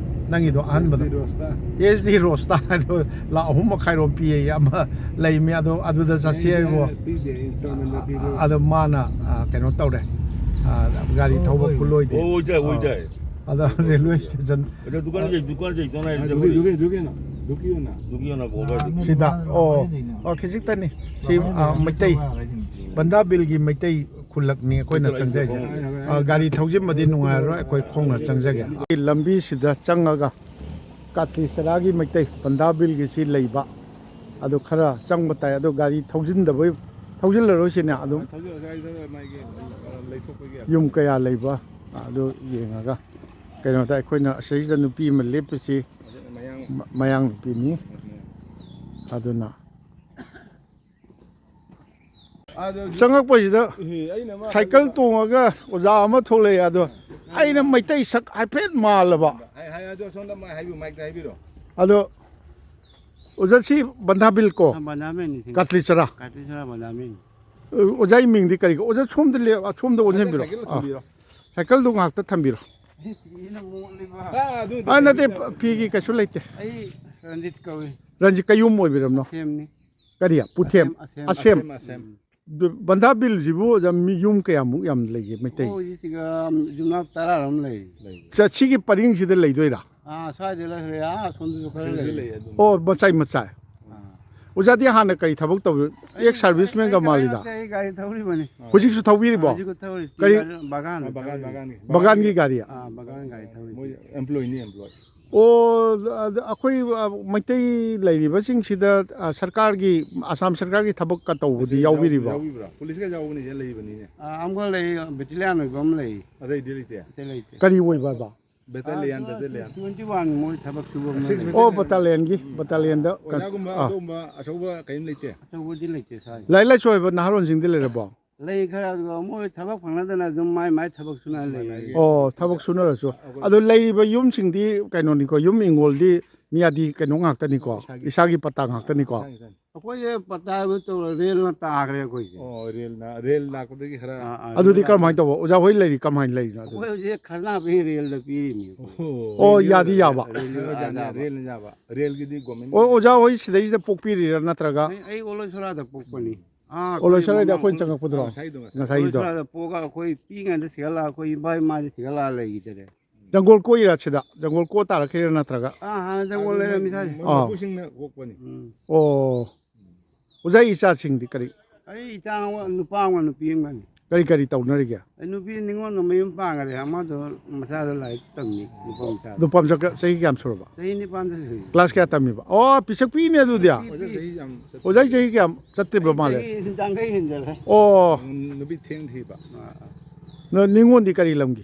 ꯅꯪꯒꯤꯗꯣ ꯑꯍꯟꯕꯗꯣ? H D Roadster꯫ H D Roadster ꯍꯥꯏꯗꯣ ꯂꯥꯛ ꯑꯍꯨꯝ ꯃꯈꯥꯏꯔꯣꯝ ꯄꯤꯌꯦ ꯑꯃ ꯂꯩꯃꯤ ꯑꯗꯣ ꯑꯗꯨꯗ ꯆꯠꯁꯤ ꯍꯥꯏꯕꯣ꯫ ꯄꯤꯗꯦ, installmentꯗ ꯄꯤꯕ꯫ ꯑꯗꯣ ꯃꯥꯅ, ꯑ, ꯀꯩꯅꯣ ꯇꯧꯔꯦ꯫ ꯑ, ꯒꯥꯔꯤ ꯊꯧꯕ ꯈꯨꯂꯣꯏꯗꯦ꯫ ꯑꯣ, ꯑꯣꯏꯗꯥꯏ, ꯑꯣꯏꯗꯥꯏ꯫ ꯑꯗ railway station꯫ ꯑꯗ ꯗꯨꯀꯥꯟ ꯂꯩ, ꯗꯨꯀꯥꯟ ꯂꯩ, ꯗꯨꯀꯥꯟ ꯂꯩ, ꯑ, ꯗꯨꯀꯥꯟ ꯂꯩ꯫ ꯗꯨꯀꯥꯟ, ꯗꯨꯀꯥꯟ, ꯗꯨꯀꯥꯟ ꯑꯣꯏꯅ꯫ ꯗꯨꯀꯥꯟ ꯑꯣꯏꯅ ꯕꯣꯕꯥꯏ꯫ ꯁꯤꯗ, ꯑꯣ, ꯑꯣ, ꯈꯤꯖꯤꯛꯇꯅꯤ꯫ ꯁꯤ, ꯑ, ꯃꯩꯇꯩ, ꯕꯟꯗꯥꯕꯤꯜꯒꯤ ꯃꯩꯇꯩ ꯈꯨꯜꯂꯛꯅꯤ ꯑꯩꯈꯣꯏꯅ ꯆꯪꯖꯩꯁꯦ꯫ ꯑ, ꯒꯥꯔꯤ ꯊꯧꯖꯤꯟꯕꯗꯤ ꯅꯨꯡꯉꯥꯏꯔꯔꯣꯏ, ꯑꯩꯈꯣꯏ ꯈꯣꯡꯅ ꯆꯪꯖꯒꯦ꯫ ꯂꯝꯕꯤꯁꯤꯗ ꯆꯪꯉꯒ ꯀꯥꯇꯤ ꯆꯔꯥꯒꯤ ꯃꯩꯇꯩ ꯄꯟꯗꯥꯕꯤꯜꯒꯤꯁꯤ ꯂꯩꯕ꯫ ꯑꯗꯨ ꯈꯔ ꯆꯪꯕ ꯇꯥꯏ꯫ ꯑꯗꯨ ꯒꯥꯔꯤ ꯊꯧꯖꯤꯟꯗꯕꯩ, ꯊꯧꯖꯤꯜꯂꯔꯣꯏꯁꯤꯅꯦ꯫ ꯑꯗꯨꯝ ꯊꯧꯖꯤꯜꯂꯁꯨ ꯑꯩ ꯃꯥꯒꯤ ꯂꯩꯊꯣꯛꯄꯒꯤ ꯌꯨꯝ ꯀꯌꯥ ꯂꯩꯕ ꯑꯗꯨ ꯌꯦꯡꯉꯒ ꯀꯩꯅꯣꯗ ꯑꯩꯈꯣꯏꯅ ꯑꯁꯤꯗ ꯅꯨꯄꯤ ꯑꯃ ꯂꯦꯞꯄꯤꯁꯤ ꯃꯌꯥꯡ꯫ ꯃ-, ꯃꯌꯥꯡ ꯅꯨꯄꯤꯅꯤ꯫ ꯎꯝ꯫ ꯑꯗꯨꯅ ꯑꯗꯨ ꯆꯪꯉꯛꯄꯁꯤꯗ ꯑꯦ, ꯑꯩꯅ ꯑꯃ ꯁꯥꯏꯀꯜ ꯇꯣꯡꯉꯒ ꯑꯣꯖꯥ ꯑꯃ ꯊꯣꯛꯂꯛꯑꯦ꯫ ꯑꯗꯣ ꯑꯩꯅ ꯃꯩꯇꯩ ꯁꯛ ꯍꯥꯏꯐꯦꯠ ꯃꯥꯜꯂꯕ꯫ ꯍꯥꯏ, ꯍꯥꯏ, ꯑꯗꯨ ꯑꯁꯣꯝꯗ ꯃꯥ ꯍꯥꯏꯕꯤꯌꯨ, ꯃꯥꯏꯛꯇ ꯍꯥꯏꯕꯤꯔꯣ꯫ ꯑꯗꯣ ꯑꯣꯖꯥ ꯁꯤ ꯕꯟꯗꯥꯕꯤꯜ ꯀꯣ? ꯑ, ꯕꯟꯗꯥꯃꯦꯟꯅꯤ ꯁꯤ꯫ ꯀꯥꯇꯂꯤꯆꯔꯥ? ꯀꯥꯇꯂꯤꯆꯔꯥ ꯕꯟꯗꯥꯃꯦꯟ꯫ ꯑ, ꯑꯣꯖꯥꯒꯤ ꯃꯤꯡꯗꯤ ꯀꯔꯤ ꯀꯧ-, ꯑꯣꯖꯥ ꯁꯣꯝꯗ ꯂꯦꯞ-, ꯑ, ꯁꯣꯝꯗ ꯑꯣꯟꯁꯤꯟꯕꯤꯔꯣ꯫ ꯁꯥꯏꯀꯜꯗꯣ ꯑ, ꯊꯝꯕꯤꯔꯣ꯫ ꯁꯥꯏꯀꯜꯗꯣ ꯉꯥꯏꯍꯥꯛꯇ ꯊꯝꯕꯤꯔꯣ꯫ ꯑꯦ, ꯐꯤꯅ ꯃꯣꯠꯂꯤꯕ꯫ ꯑꯥ, ꯑꯗꯨꯗꯤ ꯑ, ꯅꯠꯇꯦ, ꯀꯩꯁꯨ ꯇꯧ-, ꯐꯤꯒꯤ ꯀꯩꯁꯨ ꯂꯩꯇꯦ꯫ ꯑꯩ ꯔꯟꯖꯤꯠ ꯀꯧꯏ꯫ ꯔꯟꯖꯤꯠ ꯀꯌꯨꯝ ꯑꯣꯏꯕꯤꯔꯕꯅꯣ? ꯑꯁꯦꯝꯅꯤ꯫ ꯀꯔꯤ? ꯄꯨꯊꯦꯝ? ꯑꯁꯦꯝ, ꯑꯁꯦꯝ꯫ ꯑꯁꯦꯝ꯫ ꯑꯁꯦꯝ, ꯑꯁꯦꯝ꯫ ꯎꯝ꯫ ꯕ-, ꯕꯟꯗꯥꯕꯤꯜꯁꯤꯕꯨ ꯑꯣꯖꯥ ꯃꯤ ꯌꯨꯝ ꯀꯌꯥꯃꯨꯛ ꯌꯥꯝ ꯂꯩꯒꯦ ꯃꯩꯇꯩ? ꯑꯣ, ꯍꯧꯖꯤꯛꯁꯤꯒ ꯌꯨꯝꯅꯥꯛ ꯇꯔꯥꯔꯣꯝ ꯂꯩ꯫ ꯂꯩ꯫ ꯁ-, ꯁꯤꯒꯤ ꯄꯔꯤꯡꯁꯤꯗ ꯂꯩꯗꯣꯏꯔꯥ? ꯑꯥ, ꯁ꯭ꯋꯥꯏꯗ ꯂꯩ, ꯑꯥ, ꯁꯣꯝꯗꯁꯨ ꯈꯔ ꯁꯤꯗꯁꯨ ꯂꯩ꯫ ꯂꯩ ꯑꯗꯨꯝ꯫ ꯑꯣ, ꯃꯆꯥꯏ ꯃꯆꯥꯏ꯫ ꯑꯥ꯫ ꯑꯣꯖꯥꯗꯤ ꯍꯥꯟꯅ ꯀꯔꯤ ꯊꯕꯛ ꯇꯧꯔꯤ? ꯑꯩ, ex serviceman ꯒ ꯑꯩ ꯃꯥꯜꯂꯤꯗ꯫ ꯀꯩꯅꯣ ꯅꯠꯇꯦ, ꯑꯩ ꯒꯥꯔꯤ ꯊꯧꯔꯤꯕꯅꯤ꯫ ꯍꯧꯖꯤꯛꯁꯨ ꯊꯧꯕꯤꯔꯤꯕꯣ? ꯑꯥ, ꯍꯧꯖꯤꯛꯁꯨ ꯊꯧꯔꯤ꯫ ꯀꯔꯤ? ꯕꯒꯥꯟ, ꯑꯥ, ꯕꯒꯥꯟ, ꯕꯒꯥꯟꯒꯤ꯫ ꯕꯒꯥꯟꯒꯤ ꯒꯥꯔꯤ? ꯑꯥ, ꯕꯒꯥꯟ ꯒꯥꯔꯤ ꯊꯧꯔꯤ꯫ ꯃꯣꯏ employee ꯅꯤ, employee꯫ ꯑꯣ, ꯑꯗ ꯑꯩꯈꯣꯏ, ꯑ, ꯃꯩꯇꯩ ꯂꯩꯔꯤꯕꯁꯤꯡꯁꯤꯗ, ꯑ, ꯁꯔꯀꯥꯔꯒꯤ, ꯑꯁꯥꯝ ꯁꯔꯀꯥꯔꯒꯤ ꯊꯕꯛꯀ ꯇꯧꯕꯗꯤ ꯑꯁꯤ ꯌꯥꯎ-, ꯌꯥꯎꯕꯤꯔꯤꯕꯣ? ꯌꯥꯎꯕꯤꯕ꯭ꯔꯥ? ꯄꯨꯂꯤꯁꯀ ꯌꯥꯎꯕꯅꯤꯁꯦ ꯂꯩꯕꯅꯤꯅꯦ꯫ ꯑꯥ, ꯑꯃꯒ ꯂꯩ, battalion ꯑꯣꯏꯕ ꯑꯃ ꯂꯩ꯫ ꯑꯇꯩꯗꯤ ꯂꯩꯇꯦ? ꯑꯇꯩ ꯂꯩꯇꯦ꯫ ꯀꯔꯤ ꯑꯣꯏꯕ ꯍꯥꯏꯕ? Battalion, ꯑꯥ, battalion꯫ Twenty one ꯃꯣꯏ ꯊꯕꯛ ꯁꯨꯕ ꯑꯃ ꯁꯤꯛꯁ ꯂꯩ꯫ ꯑꯣ, battalionꯒꯤ, ꯎꯝ꯫ Battalionꯗ ꯀꯟꯁ-, ꯑꯣꯖꯥꯒꯨꯝꯕ ꯑꯥ꯫ ꯑꯗꯨꯒꯨꯝꯕ ꯑꯆꯧꯕ ꯀꯔꯤꯝ ꯂꯩꯇꯦ? ꯑꯆꯧꯕꯗꯤ ꯂꯩꯇꯦ ꯁ꯭ꯋꯥꯏ꯫ ꯂꯥꯏꯔꯤꯛ ꯂꯥꯏꯁꯨ ꯍꯩꯕ ꯅꯍꯥꯔꯣꯟꯁꯤꯡꯗꯤ ꯂꯩꯔꯕꯣ? ꯂꯩ ꯈꯔ, ꯑꯗꯨꯒ ꯃꯣꯏ ꯊꯕꯛ ꯐꯪꯅꯗꯅ ꯑꯗꯨꯝ ꯃꯥꯏ ꯃꯥꯏ ꯊꯕꯛ ꯁꯨꯅ ꯂꯩ꯫ ꯑꯣ, ꯊꯕꯛ ꯁꯨꯅꯔꯁꯨ꯫ ꯑꯗꯣ ꯂꯩꯔꯤꯕ ꯌꯨꯝꯁꯤꯡꯗꯤ ꯀꯩꯅꯣꯅꯤꯀꯣ, ꯌꯨꯝ ꯏꯪꯒꯣꯜꯗꯤ ꯃꯤꯌꯥꯗꯤ ꯀꯩꯅꯣ ꯉꯥꯛꯇꯅꯤꯀꯣ, ꯏꯁꯥꯒꯤ ꯄꯇꯥ ꯉꯥꯛꯇꯅꯤꯀꯣ꯫ ꯑꯩꯈꯣꯏꯁꯦ ꯄꯇꯥꯗꯨ ꯇꯧꯔ ꯔꯦꯜꯅ ꯇꯥꯈ꯭ꯔꯦ ꯑꯩꯈꯣꯏꯁꯦ꯫ ꯑꯣ ꯔꯦꯜꯅ ꯔꯦꯜ ꯂꯥꯛꯄꯗꯒꯤ ꯈꯔ ꯑꯥ, ꯑꯥ, ꯑꯗꯨꯗꯤ ꯔꯦꯜ ꯀꯔꯝꯍꯥꯏꯅ ꯇꯧꯕ? ꯑꯣꯖꯥ ꯍꯣꯏ ꯂꯩꯔꯤ ꯀꯃꯥꯏꯅ ꯂꯩꯔꯤꯅꯣ ꯑꯗꯨꯗꯤ? ꯑꯩꯈꯣꯏ ꯍꯧꯖꯤꯛ ꯈꯔꯅꯥꯄꯤ ꯔꯦꯜꯗ ꯄꯤꯔꯤꯅꯤ꯫ ꯑꯣ, ꯌꯥꯗꯤ ꯌꯥꯕ꯫ ꯔꯦꯜ ꯌꯥꯗꯕ꯫ ꯔꯦꯜꯅ ꯌꯥꯕ꯫ ꯔꯦꯜꯒꯤꯗꯤ ꯒꯣꯔꯃꯦꯟ ꯑꯣ, ꯑꯣꯖꯥ ꯍꯣꯏ ꯁꯤꯗꯩꯁꯤꯗ ꯄꯣꯛꯄꯤꯔꯤꯔꯥ ꯅꯠꯇ꯭ꯔꯒ? ꯑꯩ ꯑꯩ ꯑꯣꯂꯣꯏ ꯁꯣꯔꯥꯗ ꯄꯣꯛꯄꯅꯤ꯫ ꯑꯥ, ꯑꯣꯂꯣꯏ ꯁꯣꯔꯥꯗ ꯃꯃꯥꯡ ꯑꯩꯈꯣꯏꯅ ꯆꯪꯉꯛꯄꯗꯨꯔꯣ? ꯉꯁꯥꯏꯗꯣ ꯉꯁꯥꯏ꯫ ꯑꯣꯂꯣꯏ ꯉꯁꯥꯏꯒꯤꯗꯣ꯫ ꯁꯣꯔꯥꯗ ꯄꯣꯛꯑꯒ ꯑꯩꯈꯣꯏ ꯄꯤꯛꯏꯉꯩꯗ ꯁꯤꯒꯠꯂꯛꯑ ꯑꯩꯈꯣꯏ ꯏꯕꯥ ꯏꯃꯥꯗꯤ ꯁꯤꯒꯠꯂꯛꯑ ꯂꯩꯈꯤꯗꯔꯦ꯫ ꯖꯪꯒꯣꯜ ꯀꯣꯏꯔꯥ ꯁꯤꯗ? ꯖꯪꯒꯣꯜ ꯀꯣ ꯇꯥꯔꯛꯈꯤꯔꯥ ꯅꯠꯇ꯭ꯔꯒ? ꯑꯥ, ꯍꯥꯟꯅ ꯖꯪꯒꯣꯜ ꯂꯩꯔꯝꯃꯤ ꯁꯥꯏ꯫ ꯑꯥ꯫ ꯃꯄꯨꯁꯤꯡꯅ ꯄꯣꯛꯄꯅꯤ꯫ ꯎꯝ꯫ ꯑꯣ꯫ ꯑꯣꯖꯥꯒꯤ ꯏꯆꯥꯁꯤꯡꯗꯤ ꯀꯔꯤ ꯑꯩ ꯏꯆꯥ ꯑꯃ, ꯅꯨꯄꯥ ꯑꯃꯒ ꯅꯨꯄꯤ ꯑꯃꯒꯅꯤ꯫ ꯀꯔꯤ ꯀꯔꯤ ꯇꯧꯅꯔꯤꯒꯦ? ꯑꯩ ꯅꯨꯄꯤ ꯅꯤꯉꯣꯜꯗ ꯃꯌꯨꯝ ꯄꯥꯡꯈ꯭ꯔꯦ, ꯑꯃꯗꯣ ꯃꯆꯥꯗꯣ ꯂꯥꯏꯔꯤꯛ ꯇꯝꯃꯤ, ꯅꯨꯄꯥ ꯃꯆꯥꯗꯣ꯫ ꯅꯨꯄꯥ ꯃꯆꯥ ꯆꯍꯤ ꯀꯌꯥꯝ ꯁꯨꯔꯕ? ꯆꯍꯤ ꯅꯤꯄꯥꯟꯗ ꯁꯨꯔꯦ꯫ ꯀ꯭ꯂꯥꯁ ꯀꯌꯥ ꯇꯝꯃꯤꯕ? ꯑꯣ, ꯄꯤꯁꯛ ꯄꯤꯛꯏꯅꯦ ꯑꯗꯨꯗꯤ꯫ ꯄꯤꯛꯏ꯫ ꯑꯣꯖꯥ ꯆꯍꯤ ꯌꯥꯝ ꯆꯠ- ꯑꯣꯖꯥꯒꯤ ꯆꯍꯤ ꯀꯌꯥꯝ ꯆꯠꯇ꯭ꯔꯤꯕ ꯃꯥꯜꯂꯦ? ꯆꯍꯤ ꯌꯥꯡꯈꯩ ꯍꯦꯟꯖꯜꯂꯦ꯫ ꯑꯣ, ꯅꯨꯄꯤ ꯊꯦꯡ ꯊꯤꯕ꯫ ꯑꯥ, ꯑꯥ꯫ ꯅ- ꯅꯤꯉꯣꯟꯗꯤ ꯀꯔꯤ ꯂꯝꯒꯤ?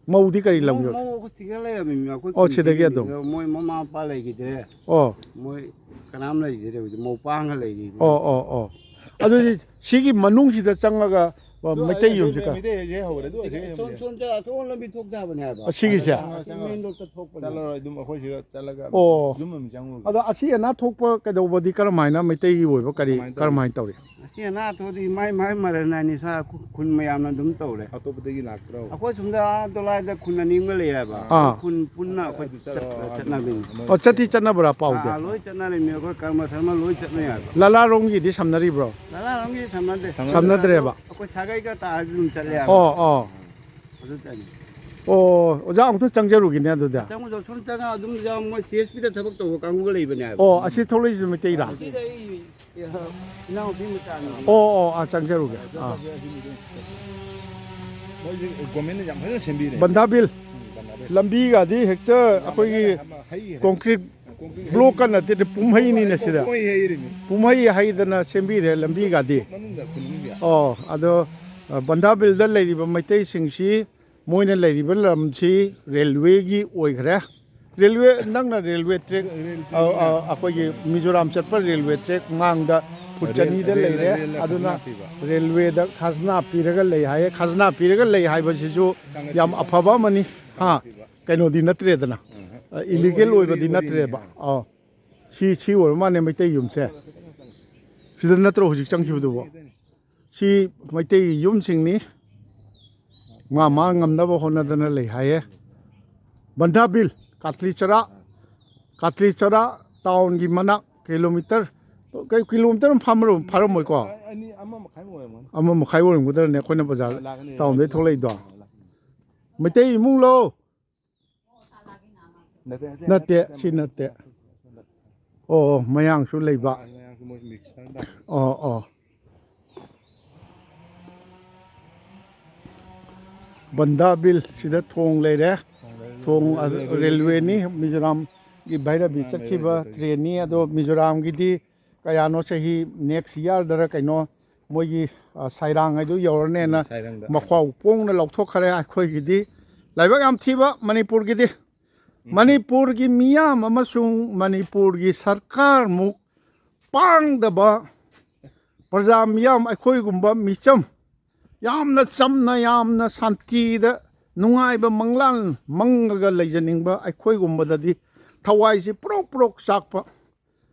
ꯃꯧꯗꯤ ꯀꯔꯤ ꯂꯝꯒꯤ? ꯃꯧ, ꯃꯧ ꯑꯩꯈꯣꯏ ꯁꯤꯗ ꯂꯩꯔꯝꯃꯤ, ꯑꯩꯈꯣꯏ ꯑꯣ, ꯈꯨꯟ ꯁꯤꯗꯒꯤ ꯁꯤꯗ ꯑꯗꯨꯝ? ꯂꯩꯔꯝꯃꯤ꯫ ꯃꯣꯏ ꯃꯃꯥ ꯃꯄꯥ ꯂꯩꯈꯤꯗ꯭ꯔꯦ꯫ ꯑꯣ, ꯃꯣꯏ ꯀꯅꯥꯝ ꯂꯩꯈꯤꯗ꯭ꯔꯦ ꯍꯧꯖꯤꯛ, ꯃꯧ ꯄꯥꯡꯒ ꯂꯩꯔꯤ꯫ ꯑꯣ, ꯑꯣ, ꯑꯣ꯫ ꯑꯗꯨꯗꯤ ꯁꯤꯒꯤ ꯃꯅꯨꯡꯁꯤꯗ ꯆꯪꯉꯒ ꯑ, ꯃꯩꯇꯩ ꯌꯨꯝꯁꯤ ꯀ ꯃꯩꯇꯩ ꯍꯧꯖꯤꯛ ꯍꯧꯔꯦ ꯑꯗꯨ ꯑꯁꯤ ꯁꯣꯝ, ꯁꯣꯝꯗ ꯑꯁꯣꯝ ꯂꯝꯕꯤ ꯊꯣꯛ ꯇꯥꯕꯅꯦ ꯍꯥꯏꯕ꯫ ꯑꯁꯤꯒꯤꯁꯦ? ꯑꯁꯤ ꯃꯦꯟ ꯔꯣꯗꯇ ꯊꯣꯛꯄꯅꯦ꯫ ꯆꯠꯂꯔꯣꯏ ꯑꯗꯨꯝ ꯑꯩꯈꯣꯏ ꯁꯤꯗ ꯆꯠꯂꯒ ꯑꯣ꯫ ꯌꯨꯝ ꯑꯃ ꯆꯪꯉꯨꯔꯒꯦ꯫ ꯑꯗꯣ ꯑꯁꯤ ꯑꯅꯥ ꯊꯣꯛꯄ ꯀꯩꯗꯧꯕꯗꯤ ꯀꯔꯝꯍꯥꯏꯅ ꯃꯩꯇꯩꯒꯤ ꯑꯣꯏꯕ ꯀꯔꯤ ꯀꯃꯥꯏꯅ ꯇꯧꯔꯤ? ꯀꯔꯝꯍꯥꯏꯅ ꯇꯧꯔꯤ? ꯑꯁꯤ ꯑꯅꯥ ꯊꯣꯛꯑꯗꯤ ꯃꯥꯏ ꯃꯥꯏ ꯃꯔꯟ ꯍꯥꯏꯅꯤ, ꯁꯥ ꯈꯨ-, ꯈꯨꯟ ꯃꯌꯥꯝꯅ ꯑꯗꯨꯝ ꯇꯧꯔꯦ꯫ ꯑꯇꯣꯞꯄꯗꯒꯤ ꯂꯥꯛꯇ꯭ꯔꯣ? ꯑꯩꯈꯣꯏ ꯁꯣꯝꯗ ꯑꯥ ꯗꯣꯂꯥꯏꯗ ꯈꯨꯟ ꯑꯅꯤ ꯑꯃ ꯂꯩꯌꯦꯕ꯫ ꯑꯥ꯫ ꯈꯨꯟ ꯄꯨꯟꯅ ꯑꯩꯈꯣꯏ ꯑꯗꯨ ꯆꯠꯂꯣ, ꯆꯠ-, ꯑꯗꯨ ꯆꯠꯅꯕꯤꯅꯤ꯫ ꯑꯣ, ꯆꯠꯇꯤ ꯆꯠꯅꯕ꯭ꯔꯥ ꯄꯥꯎꯗꯤ? ꯑꯥ, ꯂꯣꯏ ꯆꯠꯅꯔꯤꯃꯤ, ꯑꯩꯈꯣꯏ ꯀꯔꯃ ꯙꯔꯃ ꯂꯣꯏ ꯆꯠꯅꯩ ꯍꯥꯏꯕ꯫ ꯂꯂꯥꯔꯣꯝꯒꯤꯗꯤ ꯁꯝꯅꯔꯤꯕ꯭ꯔꯣ? ꯂꯂꯥꯔꯣꯝꯒꯤ ꯁꯝꯅꯗꯦ꯫ ꯁꯝꯅꯗ꯭ꯔꯦꯕ? ꯑꯩꯈꯣꯏ ꯁꯥꯒꯩꯒ ꯇꯥꯔꯗꯤ ꯑꯗꯨꯝ ꯆꯠꯂꯦ ꯍꯥꯏꯕ꯫ ꯑꯣ, ꯑꯣ꯫ ꯑꯗꯨ ꯆꯠꯅꯤ꯫ ꯑꯣ, ꯑꯣꯖꯥ ꯑꯃꯨꯛꯇ ꯆꯪꯖꯔꯨꯒꯦꯅꯦ ꯑꯗꯨꯗꯤ꯫ ꯆꯪꯉꯨ ꯆꯪꯉꯨ, ꯁꯨꯝ ꯆꯪꯉ ꯑꯗꯨꯝ ꯌꯥꯎ, ꯃꯣꯏ ꯁꯤ ꯑꯦꯁ ꯄꯤꯗ ꯊꯕꯛ ꯇꯧꯕ ꯀꯥꯡꯕꯨꯒ ꯂꯩꯕꯅꯦ ꯍꯥꯏꯕ꯫ ꯑꯣ, ꯑꯁꯤ ꯊꯣꯛꯂꯛꯏꯁꯤ ꯃꯩꯇꯩꯔꯥ? ꯑꯁꯤꯗ ꯑꯩ ꯏꯅꯥꯎꯄꯤ ꯃꯆꯥꯅꯤ꯫ ꯑꯣ, ꯑꯣ, ꯑꯥ, ꯆꯪꯖꯔꯨꯒꯦ꯫ ꯑꯥ꯫ ꯃꯣꯏꯁꯦ ꯒꯣꯔꯃꯦꯟꯅ ꯌꯥꯝ ꯐꯖꯅ ꯁꯦꯝꯕꯤꯔꯦ꯫ ꯕꯟꯗꯥꯕꯤꯜ ꯎꯝ, ꯕꯟꯗꯥꯕꯤꯜ꯫ ꯂꯝꯕꯤꯒꯗꯤ ꯍꯦꯛꯇ ꯑꯩꯈꯣꯏꯒꯤ ꯍꯩ ꯍꯩ꯫ ꯀꯣꯟꯀ꯭ꯔꯤꯠ ꯀꯣꯟꯀ꯭ꯔꯤꯠ ꯕ꯭ꯂꯣꯛꯀ ꯅꯠꯇꯦ, ꯄꯨꯝꯍꯩꯅꯤꯅꯦ ꯁꯤꯗ꯫ ꯀꯣꯟꯀ꯭ꯔꯤꯠ ꯍꯩꯔꯤꯅꯤ꯫ ꯄꯨꯝꯍꯩ ꯍꯩꯗꯅ ꯁꯦꯝꯕꯤꯔꯦ ꯂꯝꯕꯤꯒꯗꯤ꯫ ꯃꯅꯨꯡꯗ ꯈꯨꯟꯒꯤ꯫ ꯑꯣ, ꯑꯗꯣ ꯑ, ꯕꯟꯗꯥꯕꯤꯜꯗ ꯂꯩꯔꯤꯕ ꯃꯩꯇꯩꯁꯤꯡꯁꯤ ꯃꯣꯏꯅ ꯂꯩꯔꯤꯕ ꯂꯝꯁꯤ ꯔꯦꯜꯋꯦꯒꯤ ꯑꯣꯏꯈ꯭ꯔꯦ꯫ ꯔꯦꯜꯋꯦ, ꯅꯪꯅ ꯔꯦꯜꯋꯦ ꯇ꯭ꯔꯦꯛ, ꯑ, ꯑ, ꯑꯩꯈꯣꯏꯒꯤ ꯃꯤꯖꯣꯔꯥꯝ ꯆꯠꯄ ꯔꯦꯜꯋꯦ ꯇ꯭ꯔꯦꯛ ꯃꯥꯡꯗ ꯐꯨꯠ ꯆꯅꯤꯗ ꯂꯩꯔꯦ꯫ ꯑꯗꯨꯅ ꯔꯦꯜꯋꯦꯗ ꯈꯖꯅꯥ ꯄꯤꯔꯒ ꯂꯩ ꯍꯥꯏꯌꯦ꯫ ꯈꯖꯅꯥ ꯄꯤꯔꯒ ꯂꯩ ꯍꯥꯏꯕꯁꯤꯁꯨ ꯌꯥꯝ ꯑꯐꯕ ꯑꯃꯅꯤ꯫ ꯍꯥ, ꯀꯩꯅꯣꯗꯤ ꯅꯠꯇ꯭ꯔꯦꯗꯅ, ꯏꯂꯤꯒꯦꯜ ꯑꯣꯏꯕꯗꯤ ꯅꯠꯇ꯭ꯔꯦꯕ꯫ ꯑꯥ, ꯁꯤ ꯁꯤ ꯑꯣꯏꯔ ꯃꯥꯜꯂꯦ ꯃꯩꯇꯩ ꯌꯨꯝꯁꯦ꯫ ꯁꯤꯗ ꯅꯠꯇ꯭ꯔꯣ ꯍꯧꯖꯤꯛ ꯆꯪꯈꯤꯕꯗꯨꯕꯣ? ꯁꯤ ꯃꯩꯇꯩ ꯌꯨꯝꯁꯤꯡꯅꯤ꯫ ꯃꯥ ꯃꯥ ꯉꯝꯅꯕ ꯍꯣꯠꯅꯗꯅ ꯂꯩ ꯍꯥꯏꯌꯦ꯫ ꯕꯟꯗꯥꯕꯤꯜ, ꯀꯥꯇꯂꯤ ꯆꯔꯥ, ꯀꯥꯇꯂꯤ ꯆꯔꯥ ꯇꯥꯎꯟꯒꯤ ꯃꯅꯥꯛ ꯀꯤꯂꯣꯃꯤꯇꯔ, ꯀꯩ, ꯀꯤꯂꯣꯃꯤꯇꯔ ꯑꯃ ꯐꯥꯔꯝꯃꯔꯣꯏ-, ꯐꯥꯔꯝꯃꯣꯏꯀꯣ? ꯑꯅꯤ, ꯑꯃ ꯃꯈꯥꯏꯃꯨꯛ ꯑꯣꯏꯔꯝꯒꯅꯤ꯫ ꯑꯃ ꯃꯈꯥꯏ ꯑꯣꯏꯔꯝꯒꯗ꯭ꯔꯅꯦ ꯑꯩꯈꯣꯏꯅ ꯕꯖꯥꯔ ꯂꯥꯛꯀꯅꯤ, ꯇꯥꯎꯟꯗꯩ ꯂꯥꯛꯀꯅꯤ꯫ ꯊꯣꯛꯂꯛꯏꯗꯣ꯫ ꯂꯥꯛꯀꯅꯤ꯫ ꯃꯩꯇꯩ ꯏꯃꯨꯡꯂꯣ? ꯅꯠꯇꯦ, ꯅꯠꯇꯦ, ꯅꯠꯇꯦ, ꯁꯤ ꯅꯠꯇꯦ꯫ ꯑꯣ, ꯑꯣ, ꯃꯌꯥꯡꯁꯨ ꯂꯩꯕ꯫ ꯃꯌꯥꯡꯁꯨ ꯃꯣꯏ ꯃꯤꯛꯁ ꯍꯥꯏꯅ ꯇꯥꯔꯦ꯫ ꯑꯣ, ꯑꯣ꯫ ꯕꯟꯗꯥꯕꯤꯜ ꯁꯤꯗ ꯊꯣꯡ ꯂꯩꯔꯦ꯫ ꯊꯣꯡ ꯂꯩꯔꯦ, ꯑꯗꯨ ꯔꯦꯜꯋꯦꯅꯤ꯫ ꯔꯦꯜꯋꯦꯅꯤ, ꯃꯤꯖꯣꯔꯥꯝꯒꯤ ꯚꯩꯔꯕꯤ ꯃꯌꯥꯝ ꯆꯠꯈꯤꯕ ꯂꯩꯔꯦ꯫ ꯇ꯭ꯔꯦꯟꯅꯤ꯫ ꯑꯗꯣ ꯃꯤꯖꯣꯔꯥꯝꯒꯤꯗꯤ ꯀꯌꯥꯅꯣ ꯆꯍꯤ ꯅꯦꯛꯁ ꯏꯌꯥꯔꯗꯔ ꯀꯩꯅꯣ ꯃꯣꯏꯒꯤ, ꯑ, ꯁꯥꯏꯔꯥꯡ ꯍꯥꯏꯗꯨ ꯌꯧꯔꯅꯦꯅ ꯎꯝ, ꯁꯥꯏꯔꯥꯡꯗ꯫ ꯃꯈ꯭ꯋꯥꯎ ꯄꯣꯡꯅ ꯂꯧꯊꯣꯛꯈ꯭ꯔꯦ꯫ ꯑꯩꯈꯣꯏꯒꯤꯗꯤ ꯂꯥꯏꯕꯛ ꯌꯥꯝ ꯊꯤꯕ ꯃꯅꯤꯄꯨꯔꯒꯤꯗꯤ꯫ ꯎꯝ꯫ ꯃꯅꯤꯄꯨꯔꯒꯤ ꯃꯤꯌꯥꯝ ꯑꯃꯁꯨꯡ ꯃꯅꯤꯄꯨꯔꯒꯤ ꯁꯔꯀꯥꯔꯃꯨꯛ ꯄꯥꯡꯗꯕ ꯄ꯭ꯔꯖꯥ ꯃꯤꯌꯥꯝ ꯑꯩꯈꯣꯏꯒꯨꯝꯕ ꯃꯤꯆꯝ ꯌꯥꯝꯅ ꯆꯝꯅ, ꯌꯥꯝꯅ ꯁꯥꯟꯇꯤꯗ, ꯅꯨꯡꯉꯥꯏꯕ ꯃꯪꯂꯥꯟ ꯃꯪꯉꯒ ꯂꯩꯖꯅꯤꯡꯕ ꯑꯩꯈꯣꯏꯒꯨꯝꯕꯗꯗꯤ ꯊꯋꯥꯏꯁꯤ ꯄ꯭ꯔꯣꯛ ꯄ꯭ꯔꯣꯛ ꯆꯥꯛꯄ꯫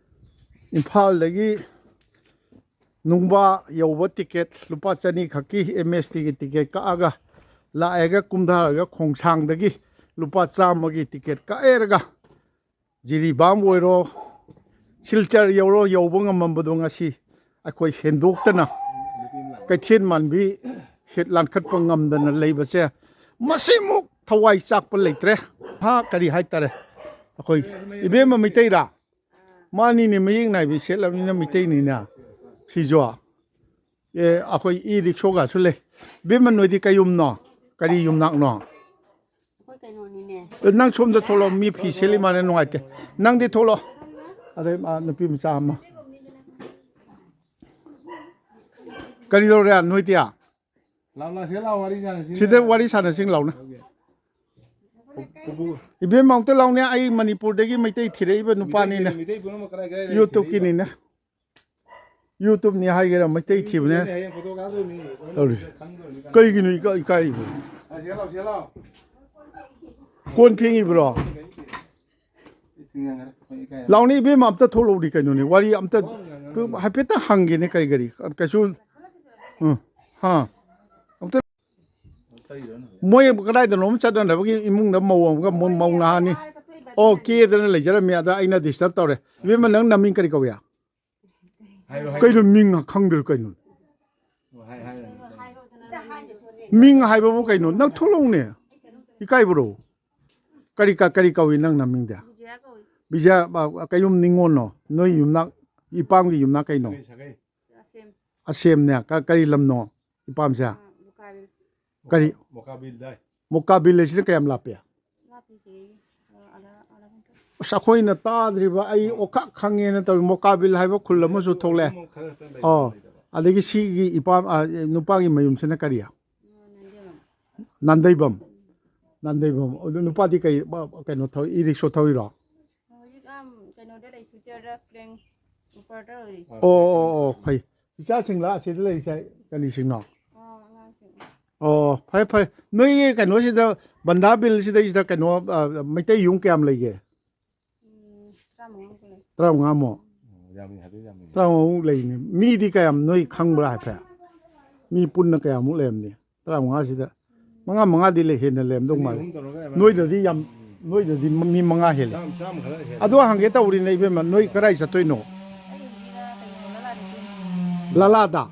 ꯏꯝꯐꯥꯜꯗꯒꯤ ꯅꯨꯡꯕꯥ ꯌꯧꯕ ꯇꯤꯀꯦꯠ ꯂꯨꯄꯥ ꯆꯅꯤ ꯈꯛꯀꯤ ꯑꯦꯝ ꯑꯦꯁ ꯇꯤꯒꯤ ꯇꯤꯀꯦꯠ ꯀꯛꯑꯒ ꯂꯥꯛꯑꯦꯒ ꯀꯨꯝꯊꯔꯒ ꯈꯣꯡꯁꯥꯡꯗꯒꯤ ꯂꯨꯄꯥ ꯆꯥꯝꯃꯒꯤ ꯇꯤꯀꯦꯠ ꯀꯛꯑꯦꯔꯒ ꯖꯤꯔꯤꯕꯥꯝ ꯑꯣꯏꯔꯣ, ꯁꯤꯜꯆꯔ ꯌꯧꯔꯣ, ꯌꯧꯕ ꯉꯝꯃꯝꯕꯗꯣ ꯉꯁꯤ ꯑꯩꯈꯣꯏ ꯍꯦꯟꯗꯣꯛꯇꯅ ꯀꯩꯊꯦꯜ ꯃꯥꯟꯕꯤ ꯍꯦꯛ ꯂꯥꯟꯈꯠꯄ ꯉꯝꯗꯅ ꯂꯩꯕꯁꯦ ꯃꯁꯤꯃꯨꯛ ꯊꯋꯥꯏ ꯆꯥꯛꯄ ꯂꯩꯇ꯭ꯔꯦ꯫ ꯍꯥ, ꯀꯔꯤ ꯍꯥꯏꯇꯥꯔꯦ, ꯑꯩꯈꯣꯏ ꯏꯕꯦꯝꯃ ꯃꯩꯇꯩꯔꯥ? ꯃꯥꯅꯤꯅꯦ, ꯃꯌꯦꯛ ꯅꯥꯏꯕꯤ ꯁꯦꯠꯂꯕꯅꯤꯅ ꯃꯩꯇꯩꯅꯤꯅ ꯁꯤꯁꯨ꯫ ꯑꯦ, ꯑꯩꯈꯣꯏ ꯏ ꯔꯤꯛꯁꯣꯒꯁꯨ ꯂꯩ꯫ ꯏꯕꯦꯝꯃ, ꯅꯣꯏꯗꯤ ꯀꯩ ꯌꯨꯝꯅꯣ? ꯀꯔꯤ ꯌꯨꯝꯅꯥꯛꯅꯣ? ꯑꯩꯈꯣꯏ ꯀꯩꯅꯣꯅꯤꯅꯦ꯫ ꯑꯦ, ꯅꯪ ꯁꯣꯝꯗ ꯊꯣꯛꯂꯛꯑꯣ, ꯃꯤ ꯐꯤ ꯁꯦꯠꯂꯤ ꯃꯥꯅ ꯅꯨꯡꯉꯥꯏꯇꯦ꯫ ꯅꯪꯗꯤ ꯊꯣꯛꯂꯛꯑꯣ꯫ ꯑꯗꯩ, ꯑꯥ, ꯅꯨꯄꯤ ꯃꯆꯥ ꯑꯃ꯫ ꯀꯔꯤ ꯇꯧꯔꯦ ꯅꯣꯏꯗꯤ? ꯂꯥꯎ, ꯂꯥꯎ, ꯁꯤꯗ ꯂꯥꯎ, ꯋꯥꯔꯤ ꯁꯥꯟꯅꯁꯤ꯫ ꯁꯤꯗ ꯋꯥꯔꯤ ꯁꯥꯟꯅꯁꯤ ꯂꯥꯎꯅ꯫ ꯄꯨꯄꯨ꯫ ꯏꯕꯦꯝꯃ ꯑꯝꯇ ꯂꯥꯎꯅꯦ, ꯑꯩ ꯃꯅꯤꯄꯨꯔꯗꯒꯤ ꯃꯩꯇꯩ ꯊꯤꯔꯛꯏꯕ ꯅꯨꯄꯥꯅꯤꯅꯦ꯫ ꯃꯩꯇꯩ ꯄꯨꯝꯅꯃꯛ ꯀꯗꯥꯏ ꯀꯗꯥꯏ ꯂꯩ? YouTubeꯀꯤꯅꯤꯅꯦ꯫ YouTubeꯅꯤ ꯍꯥꯏꯒꯦꯔꯥ, ꯃꯩꯇꯩ ꯊꯤꯕꯅꯦ꯫ ꯍꯌꯦꯡ ꯐꯣꯇꯣ ꯀꯥꯞꯇꯣꯏꯅꯤ꯫ ꯇꯧꯔꯤꯁꯦ꯫ ꯈꯪꯗꯣꯏꯅꯤ ꯀꯥꯏ꯫ ꯀꯩꯒꯤꯅꯣ ꯏꯀꯥꯏ-, ꯏꯀꯥꯏꯔꯤꯕꯣ? ꯑ, ꯁꯤꯗ ꯂꯥꯎ, ꯁꯤꯗ ꯂꯥꯎ꯫ ꯀꯣꯟ ꯐꯦꯡꯉꯤꯕ꯭ꯔꯣ? ꯂꯥꯎꯅꯤ ꯏꯕꯦꯝꯃ, ꯑꯝꯇ ꯊꯣꯛꯂꯛꯎꯗꯤ ꯀꯩꯅꯣꯅꯦ, ꯋꯥꯔꯤ ꯑꯝꯇ ꯍꯥꯏꯐꯦꯠꯇ ꯍꯪꯒꯦꯅꯦ꯫ ꯀꯩ ꯀꯔꯤ ꯀꯩꯁꯨ, ꯎꯝ, ꯍꯥ, ꯑꯝꯇ꯫ ꯃꯣꯏ ꯀꯗꯥꯏꯗꯅꯣꯝ ꯆꯠꯅꯅꯕꯒꯤ ꯏꯃꯨꯡꯗ ꯃꯧ ꯑꯃꯒ ꯃꯧ ꯅꯍꯥꯅꯤ꯫ ꯑꯣ, ꯀꯦꯗꯅ ꯂꯩꯖꯔꯝꯃꯤ꯫ ꯑꯗ ꯑꯩꯅ disturb ꯇꯧꯔꯦ꯫ ꯏꯕꯦꯝꯃ, ꯅꯪ ꯅꯃꯤꯡ ꯀꯔꯤ ꯀꯧꯏ? ꯍꯥꯏꯔꯣ, ꯍꯥꯏꯔꯣ꯫ ꯀꯩꯅꯣ ꯃꯤꯡ ꯈꯪꯗ꯭ꯔꯣ ꯀꯩꯅꯣ? ꯑꯣ, ꯍꯥꯏ-, ꯍꯥꯏꯔꯣ, ꯍꯥꯏꯔꯣ꯫ ꯃꯤꯡ ꯍꯥꯏꯕꯕꯨ ꯀꯩꯅꯣ? ꯅꯪ ꯊꯣꯛꯂꯛꯎꯅꯦ꯫ ꯏꯀꯥꯏꯕ꯭ꯔꯣ? ꯀꯔꯤ ꯀ-, ꯀꯔꯤ ꯀꯧꯏ ꯅꯪ ꯅꯃꯤꯡꯗꯤ? ꯕꯤꯖꯌꯥ ꯀꯧꯏ꯫ ꯕꯤꯖꯌꯥ, ꯑ, ꯀꯌꯨꯝ ꯅꯤꯉꯣꯜꯅꯣ? ꯅꯣꯏ ꯌꯨꯝꯅꯥꯛ, ꯏꯄꯥꯝꯒꯤ ꯌꯨꯝꯅꯥꯛ ꯀꯩꯅꯣ? ꯁꯥꯒꯩ, ꯁꯥꯒꯩ꯫ ꯑꯁꯦꯝ꯫ ꯑꯁꯦꯝꯅꯦ꯫ ꯀ-, ꯀꯔꯤ ꯂꯝꯅꯣ ꯏꯄꯥꯝꯁꯦ? ꯑ, ꯃꯨꯀꯥꯕꯤꯜ꯫ ꯀꯔꯤ? ꯃꯣꯀꯥꯕꯤꯜ ꯗꯥꯏ꯫ ꯃꯣꯀꯥꯕꯤꯜ ꯍꯥꯏꯁꯤꯅ ꯀꯌꯥꯝ ꯂꯥꯞꯄꯤ? ꯂꯥꯞꯄꯤ ꯁꯤꯗꯒꯤ꯫ ꯑ, ꯑꯗ, ꯑꯗ ꯍꯟꯇꯣꯛ꯫ ꯑꯁ, ꯑꯩꯈꯣꯏꯅ ꯇꯥꯗ꯭ꯔꯤꯕ, ꯑꯩ ꯑꯣꯈꯥꯛ ꯈꯪꯉꯦꯅ ꯇꯧꯔꯤ꯫ ꯃꯣꯀꯥꯕꯤꯜ ꯍꯥꯏꯕ ꯈꯨꯜ ꯑꯃꯁꯨ ꯊꯣꯛꯂꯛꯑꯦ꯫ ꯑꯣ, ꯑꯗꯒꯤ ꯁꯤꯒꯤ ꯏꯄꯥꯝ, ꯑ, ꯅꯨꯄꯥꯒꯤ ꯃꯌꯨꯝꯁꯤꯅ ꯀꯔꯤ? ꯅꯥꯟꯗꯩꯕꯝ꯫ ꯅꯥꯟꯗꯩꯕꯝ꯫ ꯑꯗꯨ ꯅꯨꯄꯥꯗꯤ ꯀꯩ, ꯀꯩꯅꯣ ꯊꯧ-, ꯏ ꯔꯤꯛꯁꯣ ꯊꯧꯔꯤꯔꯣ? ꯍꯧꯖꯤꯛ, ꯑꯝ, ꯀꯩꯅꯣꯗ ꯂꯩ, ꯁꯤꯜꯆꯔꯗ ꯄ꯭ꯂꯦꯟ ꯎꯄꯔꯗ ꯂꯩ꯫ ꯑꯣ, ꯑꯣ, ꯑꯣ, ꯐꯩ꯫ ꯏꯆꯥꯁꯤꯡꯂ ꯑꯁꯤꯗ ꯂꯩꯔꯤꯁꯦ ꯀꯔꯤꯁꯤꯡꯅꯣ? ꯑꯣ, ꯑꯉꯥꯡꯁꯤꯡ꯫ ꯑꯣ, ꯐꯔꯦ, ꯐꯔꯦ꯫ ꯅꯣꯏꯒꯤ ꯀꯩꯅꯣꯁꯤꯗ, ꯕꯟꯗꯥꯕꯤꯜꯁꯤꯗꯩꯁꯤꯗ ꯀꯩꯅꯣ, ꯑ, ꯃꯩꯇꯩ ꯌꯨꯝ ꯀꯌꯥꯝ ꯂꯩꯒꯦ? ꯎꯝ, ꯇꯔꯥꯃꯉꯥꯃꯨꯛ ꯂꯩ꯫ ꯇꯔꯥꯃꯉꯥꯃꯨꯛ? ꯎꯝ, ꯌꯥꯝꯃꯤ, ꯍꯥꯏꯐꯦꯠ ꯌꯥꯝꯃꯤ꯫ ꯇꯔꯥꯃꯉꯥꯃꯨꯛ ꯂꯩꯅꯤ꯫ ꯃꯤꯗꯤ ꯀꯌꯥꯝ ꯅꯣꯏ ꯈꯪꯕ꯭ꯔꯥ ꯍꯥꯏꯐꯦꯠ? ꯃꯤ ꯄꯨꯟꯅ ꯀꯌꯥꯃꯨꯛ ꯂꯩꯔꯝꯅꯤ? ꯇꯔꯥꯃꯉꯥꯁꯤꯗ ꯃꯉꯥ, ꯃꯉꯥꯗꯤ ꯂꯩ, ꯍꯦꯟꯅ ꯂꯩꯔꯝꯗꯧ ꯃꯥꯜꯂꯦ꯫ ꯑꯍꯨꯝ ꯇꯧꯔꯒ ꯌꯥꯝ ꯅꯣꯏꯗꯗꯤ ꯌꯥꯝ, ꯅꯣꯏꯗꯗꯤ ꯃꯤ ꯃꯉꯥ ꯍꯦꯜꯂꯦ꯫ ꯆꯥꯝ-, ꯆꯥꯝ ꯈꯔ ꯍꯦꯜꯂꯦ꯫ ꯑꯗꯣ ꯍꯪꯒꯦ ꯇꯧꯕꯅꯤꯅꯦ ꯏꯕꯦꯝꯃ, ꯅꯣꯏ ꯀꯗꯥꯏ ꯆꯠꯇꯣꯏꯅꯣ? ꯑꯩ ꯍꯧꯖꯤꯛ, ꯑ, ꯀꯩꯅꯣ, ꯂꯂꯥꯗ ꯆꯠꯇꯣꯏꯅꯤ꯫ ꯂꯂꯥꯗ?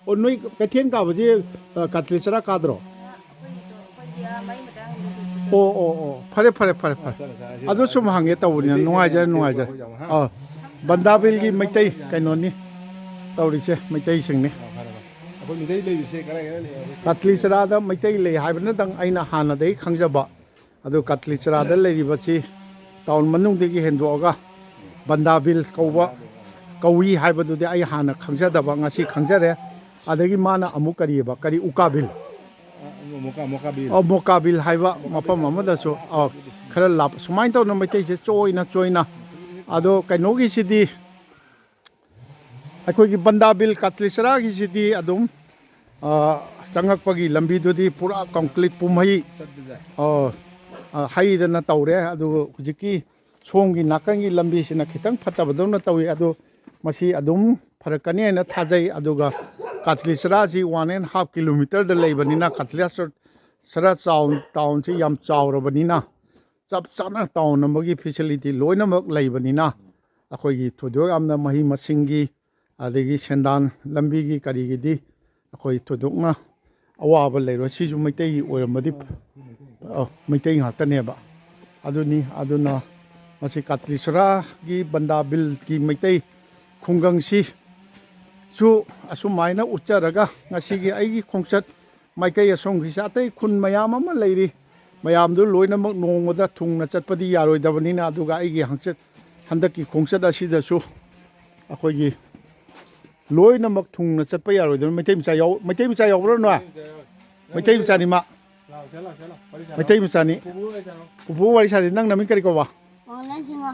ꯑꯣ, ꯅꯣꯏ ꯀꯩꯊꯦꯜ ꯀꯥꯕꯁꯦ, ꯑ, ꯀꯥꯇꯂꯤ ꯆꯔꯥ ꯀꯥꯗ꯭ꯔꯣ? ꯑ, ꯑꯩꯈꯣꯏꯒꯤꯗꯣ, ꯑꯩꯈꯣꯏꯒꯤ, ꯑ, ꯃꯔꯤ ꯃꯇꯥ ꯍꯦꯟꯕꯗꯣ꯫ ꯑꯣ, ꯑꯣ, ꯑꯣ, ꯐꯔꯦ, ꯐꯔꯦ, ꯐꯔꯦ, ꯐꯔꯦ꯫ ꯑ, ꯆꯠꯂꯦ, ꯆꯠꯂꯦ, ꯁꯤꯗ ꯑꯗꯨ ꯁꯨꯝ ꯍꯪꯒꯦ ꯇꯧꯕꯅꯤꯅ, ꯃꯩꯇꯩꯁꯦ ꯅꯨꯡꯉꯥꯏꯖꯔꯦ, ꯌꯥꯝ ꯅꯨꯡꯉꯥꯏꯖꯔꯦ꯫ ꯊꯦꯡꯕ ꯑꯩꯈꯣꯏ ꯌꯥꯝ, ꯍꯥ? ꯑ, ꯕꯟꯗꯥꯕꯤꯜꯒꯤ ꯃꯩꯇꯩ ꯀꯩꯅꯣꯅꯤ ꯇꯧꯔꯤꯁꯦ, ꯃꯩꯇꯩꯁꯤꯡꯅꯤ꯫ ꯑ, ꯐꯔꯦ, ꯐꯔꯦ꯫ ꯑꯩꯈꯣꯏ ꯃꯤꯗꯩ ꯂꯩꯕꯁꯦ ꯀꯗꯥꯏ ꯀꯗꯥꯏ ꯂꯩ? ꯀꯥꯇꯂꯤ ꯆꯔꯥꯗ ꯃꯩꯇꯩ ꯂꯩ ꯍꯥꯏꯕꯅꯗꯪ ꯑꯩꯅ ꯍꯥꯟꯅꯗꯒꯤ ꯈꯪꯖꯕ꯫ ꯑꯗꯨ ꯀꯥꯇꯂꯤ ꯆꯔꯥꯗ ꯂꯩꯔꯤꯕꯁꯤ ꯇꯥꯎꯟ ꯃꯅꯨꯡꯗꯒꯤ ꯍꯦꯟꯗꯣꯛꯑꯒ ꯕꯟꯗꯥꯕꯤꯜ ꯀꯧꯕ ꯀꯧꯏ ꯍꯥꯏꯕꯗꯨꯗꯤ ꯑꯩ ꯍꯥꯟꯅ ꯈꯪꯖꯗꯕ, ꯉꯁꯤ ꯈꯪꯖꯔꯦ꯫ ꯑꯗꯒꯤ ꯃꯥꯅ ꯑꯃꯨꯛ ꯀꯔꯤꯑꯕ, ꯀꯔꯤ ꯎꯀꯥꯕꯤꯜ? ꯑ, ꯃꯣꯀꯥ-, ꯃꯣꯀꯥꯕꯤꯜ꯫ ꯑ, ꯃꯣꯀꯥꯕꯤꯜ ꯍꯥꯏꯕ ꯃꯐꯝ ꯑꯃꯗꯁꯨ, ꯑ, ꯈꯔ ꯂꯥꯞ-, ꯁꯨꯃꯥꯏꯅ ꯇꯧꯗꯅ ꯃꯩꯇꯩꯁꯦ ꯆꯣꯏꯅ ꯆꯣꯏꯅ꯫ ꯑꯗꯣ ꯀꯩꯅꯣꯒꯤꯁꯤꯗꯤ ꯑꯩꯈꯣꯏꯒꯤ ꯕꯟꯗꯥꯕꯤꯜ ꯀꯥꯇꯂꯤꯁꯔꯥꯒꯤꯁꯤꯗꯤ ꯑꯗꯨꯝ, ꯑ, ꯆꯪꯉꯛꯄꯒꯤ ꯂꯝꯕꯤꯗꯨꯗꯤ ꯄꯨꯔꯥ ꯀꯪꯀ꯭ꯔꯤꯠ ꯄꯨꯝꯍꯩ, ꯑ, ꯑ, ꯍꯩꯗꯅ ꯇꯧꯔꯦ꯫ ꯑꯗꯨꯒ ꯍꯧꯖꯤꯛꯀꯤ ꯁꯣꯝꯒꯤ ꯅꯥꯀꯟꯒꯤ ꯂꯝꯕꯤꯁꯤꯅ ꯈꯤꯇꯪ ꯐꯠꯇꯕꯗꯧꯅ ꯇꯧꯏ꯫ ꯑꯗꯨ ꯃꯁꯤ ꯑꯗꯨꯝ ꯐꯔꯛꯀꯅꯤ ꯍꯥꯏꯅ ꯊꯥꯖꯩ꯫ ꯑꯗꯨꯒ ꯀꯥꯇꯂꯤꯁꯔꯥꯁꯤ one and half kilometer ꯗ ꯂꯩꯕꯅꯤꯅ, ꯀꯥꯇꯂꯤꯁꯔꯥ ꯆꯥꯎ-, ꯇꯥꯎꯟꯁꯤ ꯌꯥꯝ ꯆꯥꯎꯔꯕꯅꯤꯅ, ꯆꯞ ꯆꯥꯅ ꯇꯥꯎꯟ ꯑꯃꯒꯤ facility ꯂꯣꯏꯅꯃꯛ ꯂꯩꯕꯅꯤꯅ, ꯑꯩꯈꯣꯏꯒꯤ ꯊꯣꯏꯗꯣꯛ ꯌꯥꯝꯅ ꯃꯍꯩ ꯃꯁꯤꯡꯒꯤ, ꯑꯗꯒꯤ ꯁꯦꯟꯗꯥꯟ ꯂꯝꯕꯤꯒꯤ ꯀꯔꯤꯒꯤꯗꯤ ꯑꯩꯈꯣꯏ ꯊꯣꯏꯗꯣꯛꯅ ꯑꯋꯥꯕ ꯂꯩꯔꯣꯏ꯫ ꯁꯤꯁꯨ ꯃꯩꯇꯩꯒꯤ ꯑꯣꯏꯔꯝꯃꯗꯤ, ꯑ, ꯃꯩꯇꯩ ꯉꯥꯛꯇꯅꯦꯕ꯫ ꯑꯗꯨꯅꯤ, ꯑꯗꯨꯅ ꯃꯁꯤ ꯀꯥꯇꯂꯤꯁꯔꯥꯒꯤ ꯕꯟꯗꯥꯕꯤꯜꯒꯤ ꯃꯩꯇꯩ ꯈꯨꯡꯒꯪꯁꯤꯁꯨ ꯑꯁꯨꯃꯥꯏꯅ ꯎꯠꯆꯔꯒ, ꯉꯁꯤꯒꯤ ꯑꯩꯒꯤ ꯈꯣꯡꯆꯠ ꯃꯥꯏꯀꯩ ꯑꯁꯣꯝꯒꯤꯁꯦ ꯑꯇꯩ ꯈꯨꯟ ꯃꯌꯥꯝ ꯑꯃ ꯂꯩꯔꯤ꯫ ꯃꯌꯥꯝꯗꯨ ꯂꯣꯏꯅꯃꯛ ꯅꯣꯡꯃꯗ ꯊꯨꯡꯅ ꯆꯠꯄꯗꯤ ꯌꯥꯔꯣꯏꯗꯕꯅꯤꯅ, ꯑꯗꯨꯒ ꯑꯩꯒꯤ ꯍꯪꯆꯠ, ꯍꯟꯗꯛꯀꯤ ꯈꯣꯡꯆꯠ ꯑꯁꯤꯗꯁꯨ ꯑꯩꯈꯣꯏꯒꯤ ꯂꯣꯏꯅꯃꯛ ꯊꯨꯡꯅ ꯆꯠꯄ ꯌꯥꯔꯣꯏꯗꯕꯅꯤ꯫ ꯃꯩꯇꯩ ꯃꯆꯥ ꯌꯥꯎ-, ꯃꯩꯇꯩ ꯃꯆꯥ ꯌꯥꯎꯕ꯭ꯔꯥ ꯅꯣꯏ? ꯃꯩꯇꯩ ꯃꯆꯥꯅꯤ ꯃꯥ꯫ ꯂꯥꯛꯑꯣ, ꯁꯦ ꯂꯥꯛꯑꯣ, ꯁꯦ ꯂꯥꯛꯑꯣ꯫ ꯋꯥꯔꯤ ꯁꯥꯟꯅꯔꯣ꯫ ꯃꯩꯇꯩ ꯃꯆꯥꯅꯤ꯫ ꯄꯨꯄꯨ ꯋꯥꯔꯤ ꯁꯥꯟꯅꯔꯣ꯫ ꯄꯨꯄꯨ ꯋꯥꯔꯤ ꯁꯥꯗꯦ꯫ ꯅꯪ ꯅꯃꯤꯡ ꯀꯔꯤ ꯀꯧꯕ? ꯋꯥꯡꯂꯦꯟ ꯁꯤꯡꯉꯣ꯫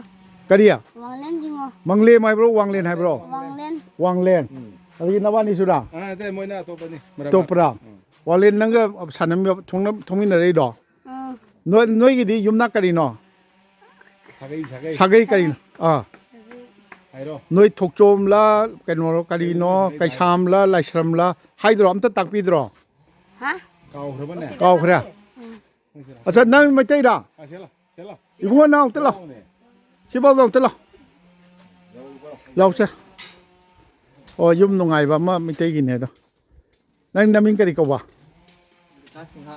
ꯀꯔꯤ? ꯋꯥꯡꯂꯦꯟ ꯁꯤꯡꯉꯣ꯫ ꯃꯪꯂꯦꯝ ꯍꯥꯏꯕ꯭ꯔꯣ, ꯋꯥꯡꯂꯦꯟ ꯍꯥꯏꯕ꯭ꯔꯣ? ꯋꯥꯡꯂꯦꯟ꯫ ꯋꯥꯡꯂꯦꯟ꯫ ꯎꯝ꯫ ꯑꯗꯒꯤ ꯅꯕꯥꯅꯤꯁꯨꯔꯥ? ꯑꯥ, ꯅꯠꯇꯦ, ꯃꯣꯏꯅ ꯑꯇꯣꯞꯄꯅꯤ, ꯃꯔꯝ ꯑꯇꯣꯞꯄꯔꯥ? ꯎꯝ꯫ ꯋꯥꯡꯂꯦꯟ, ꯅꯪꯒ ꯁꯥꯟꯅꯃꯤꯟꯅ-, ꯊꯣꯡꯅ-, ꯊꯣꯡꯃꯤꯟꯅꯔꯛꯏꯔꯣ? ꯎꯝ꯫ ꯅꯣꯏ, ꯅꯣꯏꯒꯤꯗꯤ ꯌꯨꯝꯅꯥꯛ ꯀꯔꯤꯅꯣ? ꯁꯥꯒꯩ, ꯁꯥꯒꯩ꯫ ꯁꯥꯒꯩ ꯀꯔꯤꯅꯣ? ꯑꯥ꯫ ꯁꯥꯒꯩ꯫ ꯍꯥꯏꯔꯣ꯫ ꯅꯣꯏ ꯊꯣꯛꯆꯣꯝꯂ, ꯀꯩꯅꯣꯔꯣ, ꯀꯔꯤꯅꯣ, ꯀꯩꯅꯣ, ꯀꯩꯁꯥꯝꯂ, ꯂꯥꯏꯁ꯭ꯔꯝꯂ ꯍꯥꯏꯗ꯭ꯔꯣ? ꯑꯝꯇ ꯇꯥꯛꯄꯤꯗ꯭ꯔꯣ? ꯍꯥ? ꯀꯥꯎꯈ꯭ꯔꯕꯅꯦ? ꯀꯥꯎꯈ꯭ꯔꯦ? ꯎꯝ꯫ ꯑꯠꯆꯥ, ꯅꯪ ꯃꯩꯇꯩꯔꯥ? ꯑꯥ, ꯁꯦ ꯂꯥꯎ, ꯁꯦ ꯂꯥꯎ꯫ ꯏꯕꯨꯡꯉꯣ, ꯅꯪ ꯑꯝꯇ ꯂꯥꯎ꯫ ꯁꯤꯐꯥꯎꯗ ꯑꯝꯇ ꯂꯥꯎ꯫ ꯂꯥꯎꯁꯦ꯫ ꯑꯣ, ꯌꯨꯝ ꯅꯨꯡꯉꯥꯏꯕ ꯑꯃ ꯃꯩꯇꯩꯒꯤꯅꯦ ꯑꯗꯣ꯫ ꯅꯪ ꯅꯃꯤꯡ ꯀꯔꯤ ꯀꯧꯕ? ꯕꯤꯀꯥꯁ ꯁꯤꯡꯍ꯫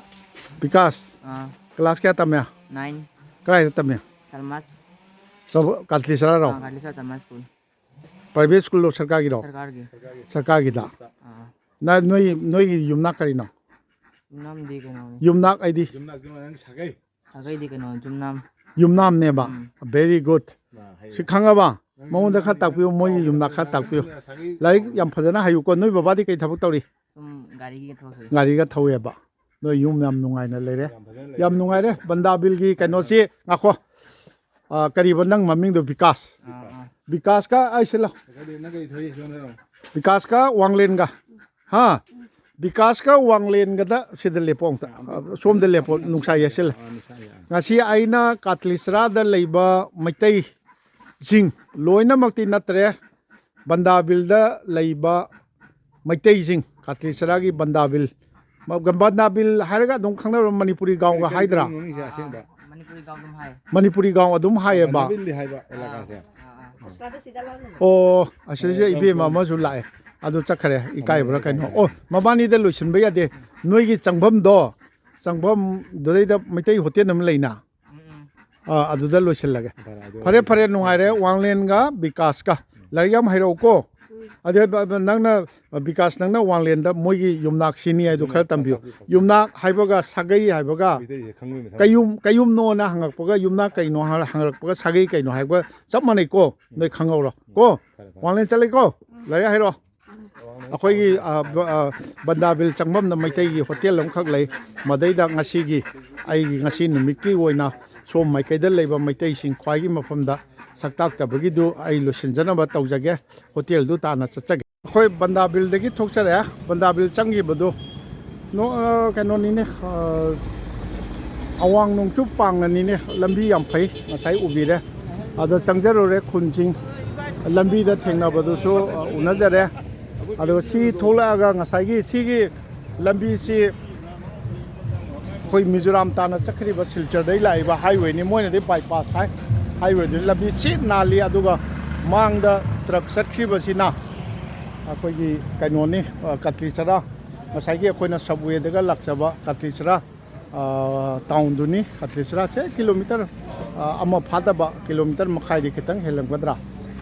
ꯕꯤꯀꯥꯁ꯫ ꯑꯥ꯫ ꯀ꯭ꯂꯥꯁ ꯀꯌꯥ ꯇꯝꯃꯦ? Nine꯫ ꯀꯗꯥꯏꯗ ꯇꯝꯃꯦ? ꯆꯜꯃꯥꯁ꯫ ꯀꯕ-, ꯀꯥꯇꯂꯤ ꯁꯔꯥꯔꯣ? ꯑꯥ, ꯀꯥꯇꯂꯤ ꯁꯔꯥ ꯆꯜꯃꯥꯁ ꯁ꯭ꯀꯨꯜ꯫ ꯄ꯭ꯔꯥꯏꯚꯦꯠ ꯁ꯭ꯀꯨꯜꯂꯣ, ꯁꯔꯀꯥꯔꯒꯤꯔꯣ? ꯁꯔꯀꯥꯔꯒꯤ꯫ ꯁꯔꯀꯥꯔꯒꯤꯗ? ꯑꯥ꯫ ꯅ-, ꯅꯣꯏ, ꯅꯣꯏꯒꯤ ꯌꯨꯝꯅꯥꯛ ꯀꯔꯤꯅꯣ? ꯌꯨꯝꯅꯥꯝꯗꯤ ꯀꯩꯅꯣꯅꯤ꯫ ꯌꯨꯝꯅꯥꯛ ꯍꯥꯏꯗꯤ? ꯌꯨꯝꯅꯥꯛꯇꯤ ꯅꯪ ꯁꯥꯒꯩ꯫ ꯁꯥꯒꯩꯗꯤ ꯀꯩꯅꯣ, ꯌꯨꯝꯅꯥꯝ꯫ ꯌꯨꯝꯅꯥꯝꯅꯦꯕ? ꯎꯝ꯫ Very good꯫ ꯑꯥ, ꯍꯩꯔꯦ꯫ ꯁꯤ ꯈꯪꯉꯕ? ꯃꯉꯣꯟꯗ ꯈꯔ ꯇꯥꯛꯄꯤꯌꯨ, ꯃꯣꯏꯒꯤ ꯌꯨꯝꯅꯥꯛ ꯈꯔ ꯇꯥꯛꯄꯤꯌꯨ꯫ ꯂꯥꯏꯔꯤꯛ ꯌꯥꯝ ꯐꯖꯅ ꯍꯩꯌꯨꯀꯣ꯫ ꯅꯣꯏ ꯕꯕꯥꯗꯤ ꯀꯩ ꯊꯕꯛ ꯇꯧꯔꯤ? ꯁꯨꯝ ꯒꯥꯔꯤꯒꯤ ꯊꯕꯛ ꯁꯨꯏ꯫ ꯒꯥꯔꯤꯒ ꯊꯧꯋꯦꯕ꯫ ꯅꯣꯏ ꯌꯨꯝ ꯌꯥꯝ ꯅꯨꯡꯉꯥꯏꯅ ꯂꯩꯔꯦ꯫ ꯌꯥꯝ ꯐꯖꯅ ꯂꯩꯔꯦ꯫ ꯌꯥꯝ ꯅꯨꯡꯉꯥꯏꯔꯦ꯫ ꯕꯟꯗꯥꯕꯤꯜꯒꯤ ꯀꯩꯅꯣꯁꯤ, ꯉꯥꯈꯣ꯫ ꯑ, ꯀꯔꯤꯕ ꯅꯪ ꯃꯃꯤꯡꯗꯣ? ꯕꯤꯀꯥꯁ꯫ ꯑꯥ, ꯑꯥ꯫ ꯕꯤꯀꯥꯁꯀ ꯑꯩꯁꯦ ꯂꯥꯎ꯫ ꯀꯔꯤ ꯅꯪ ꯀꯔꯤ ꯊꯣꯛꯏ? ꯁꯣꯝꯗ ꯂꯥꯎ꯫ ꯕꯤꯀꯥꯁꯀ ꯋꯥꯡꯂꯦꯟꯒ꯫ ꯍꯥ? ꯕꯤꯀꯥꯁꯀ ꯋꯥꯡꯂꯦꯟꯒꯗ ꯁꯤꯗ ꯂꯦꯞꯄꯣ ꯑꯝꯇ꯫ ꯑ, ꯁꯣꯝꯗ ꯂꯦꯞꯄꯣ, ꯅꯨꯡꯁꯥ ꯌꯩꯁꯤꯜꯂꯦ꯫ ꯑꯥ, ꯅꯨꯡꯁꯥ ꯌꯩ-, ꯑꯥ꯫ ꯉꯁꯤ ꯑꯩꯅ ꯀꯥꯇꯂꯤꯁꯔꯥꯗ ꯂꯩꯕ ꯃꯩꯇꯩꯁꯤꯡ ꯂꯣꯏꯅꯃꯛꯇꯤ ꯅꯠꯇ꯭ꯔꯦ꯫ ꯕꯟꯗꯥꯕꯤꯜꯗ ꯂꯩꯕ ꯃꯩꯇꯩꯁꯤꯡ, ꯀꯥꯇꯂꯤꯁꯔꯥꯒꯤ ꯕꯟꯗꯥꯕꯤꯜ꯫ ꯃ-, ꯕꯟꯗꯥꯕꯤꯜ ꯍꯥꯏꯔꯒ ꯑꯗꯨꯝ ꯈꯪꯅꯕ ꯃꯅꯤꯄꯨꯔꯤ ꯒꯥꯎꯒ ꯀꯔꯤ, ꯀꯔꯤ, ꯍꯥꯏꯗ꯭ꯔꯥ? ꯀꯔꯤ ꯃꯃꯤꯡꯁꯦ ꯑꯁꯦꯡꯕ? ꯃꯅꯤꯄꯨꯔꯤ ꯒꯥꯎ ꯑꯗꯨꯝ ꯍꯥꯏ꯫ ꯃꯅꯤꯄꯨꯔꯤ ꯒꯥꯎ ꯑꯗꯨꯝ ꯍꯥꯏꯌꯦꯕ꯫ ꯕꯟꯗꯥꯕꯤꯜꯗꯤ ꯍꯥꯏꯕ ꯑꯦꯂꯥꯀꯥꯁꯦ꯫ ꯑꯥ, ꯑꯥ꯫ ꯑꯣ, ꯑꯁꯤꯗ ꯑꯣ, ꯏꯕꯦꯝꯃ ꯑꯃꯁꯨ ꯂꯥꯛꯑꯦ꯫ ꯑꯗꯨ ꯆꯠꯈ꯭ꯔꯦ, ꯏꯀꯥꯏꯕ꯭ꯔꯥ ꯀꯩꯅꯣ? ꯑꯣ, ꯃꯕꯥꯅꯤꯗ ꯂꯣꯏꯁꯤꯟꯕ ꯌꯥꯗꯦ꯫ ꯅꯣꯏꯒꯤ ꯆꯪꯐꯝꯗꯣ, ꯆꯪꯐꯝꯗꯨꯗꯩꯗ ꯃꯩꯇꯩ ꯍꯣꯇꯦꯜ ꯑꯃ ꯂꯩꯅ? ꯎꯝ, ꯎꯝ꯫ ꯑꯥ, ꯑꯗꯨꯗ ꯂꯣꯏꯁꯤꯜꯂꯒꯦ꯫ ꯐꯔꯦ, ꯑꯗꯨ ꯐꯔꯦ, ꯐꯔꯦ, ꯅꯨꯡꯉꯥꯏꯔꯦ꯫ ꯋꯥꯡꯂꯦꯟꯒ ꯕꯤꯀꯥꯁꯀ꯫ ꯂꯥꯏꯔꯤꯛ ꯌꯥꯝ ꯍꯩꯔꯛꯎꯀꯣ꯫ ꯎꯝ꯫ ꯑꯗꯨ ꯅꯪꯅ, ꯕꯤꯀꯥꯁ, ꯅꯪꯅ ꯋꯥꯡꯂꯦꯟꯗ ꯃꯣꯏꯒꯤ ꯌꯨꯝꯅꯥꯛ ꯁꯤꯅꯤ ꯍꯥꯏꯗꯨ ꯈꯔ ꯇꯝꯕꯤꯌꯨ꯫ ꯇꯥꯛꯄꯤꯌꯨ, ꯇꯥꯛꯄꯤꯌꯨ꯫ ꯌꯨꯝꯅꯥꯛ ꯍꯥꯏꯕꯒ ꯁꯥꯒꯩ ꯍꯥꯏꯕꯒ ꯃꯩꯇꯩꯁꯦ ꯈꯪꯕ ꯃꯊꯧ ꯀꯩꯌꯨꯝ, ꯀꯩꯌꯨꯝꯅꯣꯅ ꯍꯪꯉꯛꯄꯒ ꯌꯨꯝꯅꯥꯛ ꯀꯩꯅꯣ ꯍꯥꯏꯔ ꯍꯪꯉꯛꯄꯒ ꯁꯥꯒꯩ ꯀꯩꯅꯣ ꯍꯥꯏꯕꯒ ꯆꯞ ꯃꯥꯟꯅꯩꯀꯣ꯫ ꯅꯣꯏ ꯈꯪꯍꯧꯔꯣ ꯀꯣ꯫ ꯐꯔꯦ, ꯐꯔꯦ꯫ ꯋꯥꯡꯂꯦꯟ ꯆꯠꯂꯤꯀꯣ꯫ ꯂꯥꯏꯔꯤꯛ ꯍꯩꯔꯣ꯫ ꯑꯩꯈꯣꯏꯒꯤ, ꯑ, ꯕ-, ꯑ, ꯕꯟꯗꯥꯕꯤꯜ ꯆꯪꯐꯝꯗ ꯃꯩꯇꯩꯒꯤ ꯍꯣꯇꯦꯜ ꯑꯃꯈꯛ ꯂꯩ꯫ ꯃꯗꯩꯗ ꯉꯁꯤꯒꯤ, ꯑꯩꯒꯤ ꯉꯁꯤ ꯅꯨꯃꯤꯠꯀꯤ ꯑꯣꯏꯅ ꯁꯣꯝ ꯃꯥꯏꯀꯩꯗ ꯂꯩꯕ ꯃꯩꯇꯩꯁꯤꯡ ꯈ꯭ꯋꯥꯏꯒꯤ ꯃꯐꯝꯗ ꯁꯛꯇꯥꯛꯆꯕꯒꯤꯗꯨ ꯑꯩ ꯂꯣꯏꯁꯤꯟꯖꯅꯕ ꯇꯧꯖꯒꯦ꯫ ꯍꯣꯇꯦꯜꯗꯨ ꯇꯥꯟꯅ ꯆꯠꯆꯒꯦ꯫ ꯑꯩꯈꯣꯏ ꯕꯟꯗꯥꯕꯤꯜꯗꯒꯤ ꯊꯣꯛꯆꯔꯦ꯫ ꯕꯟꯗꯥꯕꯤꯜ ꯆꯪꯈꯤꯕꯗꯨ ꯅꯣ-, ꯑ, ꯀꯩꯅꯣꯅꯤꯅꯦ, ꯑ, ꯑꯋꯥꯡ ꯅꯣꯡꯆꯨꯞ ꯄꯥꯡꯅꯅꯤꯅꯦ꯫ ꯂꯝꯕꯤ ꯌꯥꯝ ꯐꯩ, ꯉꯁꯥꯏ ꯎꯕꯤꯔꯦ꯫ ꯑꯗ ꯆꯪꯖꯔꯨꯔꯦ ꯈꯨꯟꯁꯤꯡ꯫ ꯂꯝꯕꯤꯗ ꯊꯦꯡꯅꯕꯗꯨꯁꯨ, ꯑ, ꯎꯅꯖꯔꯦ꯫ ꯑꯗꯨꯒ ꯁꯤ ꯊꯣꯛꯂꯛꯑꯒ ꯉꯁꯥꯏꯒꯤ ꯁꯤꯒꯤ ꯂꯝꯕꯤꯁꯤ ꯑꯩꯈꯣꯏ ꯃꯤꯖꯣꯔꯥꯝ ꯇꯥꯟꯅ ꯆꯠꯈ꯭ꯔꯤꯕ ꯁꯤꯜꯆꯔꯗꯩ ꯂꯥꯛꯏꯕ ꯍꯥꯏꯋꯦꯅꯤ, ꯃꯣꯏꯅꯗꯤ ꯕꯥꯏꯄꯥꯁ ꯍꯥꯏ꯫ ꯍꯥꯏꯋꯦꯗꯨ ꯂꯝꯕꯤ ꯁꯤꯠ ꯅꯥꯜꯂꯤ, ꯑꯗꯨꯒ ꯃꯥꯡꯗ ꯇ꯭ꯔꯛ ꯆꯠꯈ꯭ꯔꯤꯕꯁꯤꯅ ꯑꯩꯈꯣꯏꯒꯤ ꯀꯩꯅꯣꯅꯤ, ꯑ, ꯀꯇ꯭ꯔꯤ ꯆꯔꯥ, ꯉꯁꯥꯏꯒꯤ ꯑꯩꯈꯣꯏꯅ ꯁꯕꯋꯦꯗꯒ ꯂꯥꯛꯆꯕ ꯀꯇ꯭ꯔꯤ ꯆꯔꯥ, ꯑ, ꯇꯥꯎꯟꯗꯨꯅꯤ꯫ ꯀꯇ꯭ꯔꯤ ꯆꯔꯥꯁꯦ ꯀꯤꯂꯣꯃꯤꯇꯔ, ꯑ, ꯑꯃ ꯐꯥꯗꯕ, ꯀꯤꯂꯣꯃꯤꯇꯔ ꯃꯈꯥꯏꯗꯤ ꯈꯤꯇꯪ ꯍꯦꯜꯂꯝꯒꯗ꯭ꯔꯥ꯫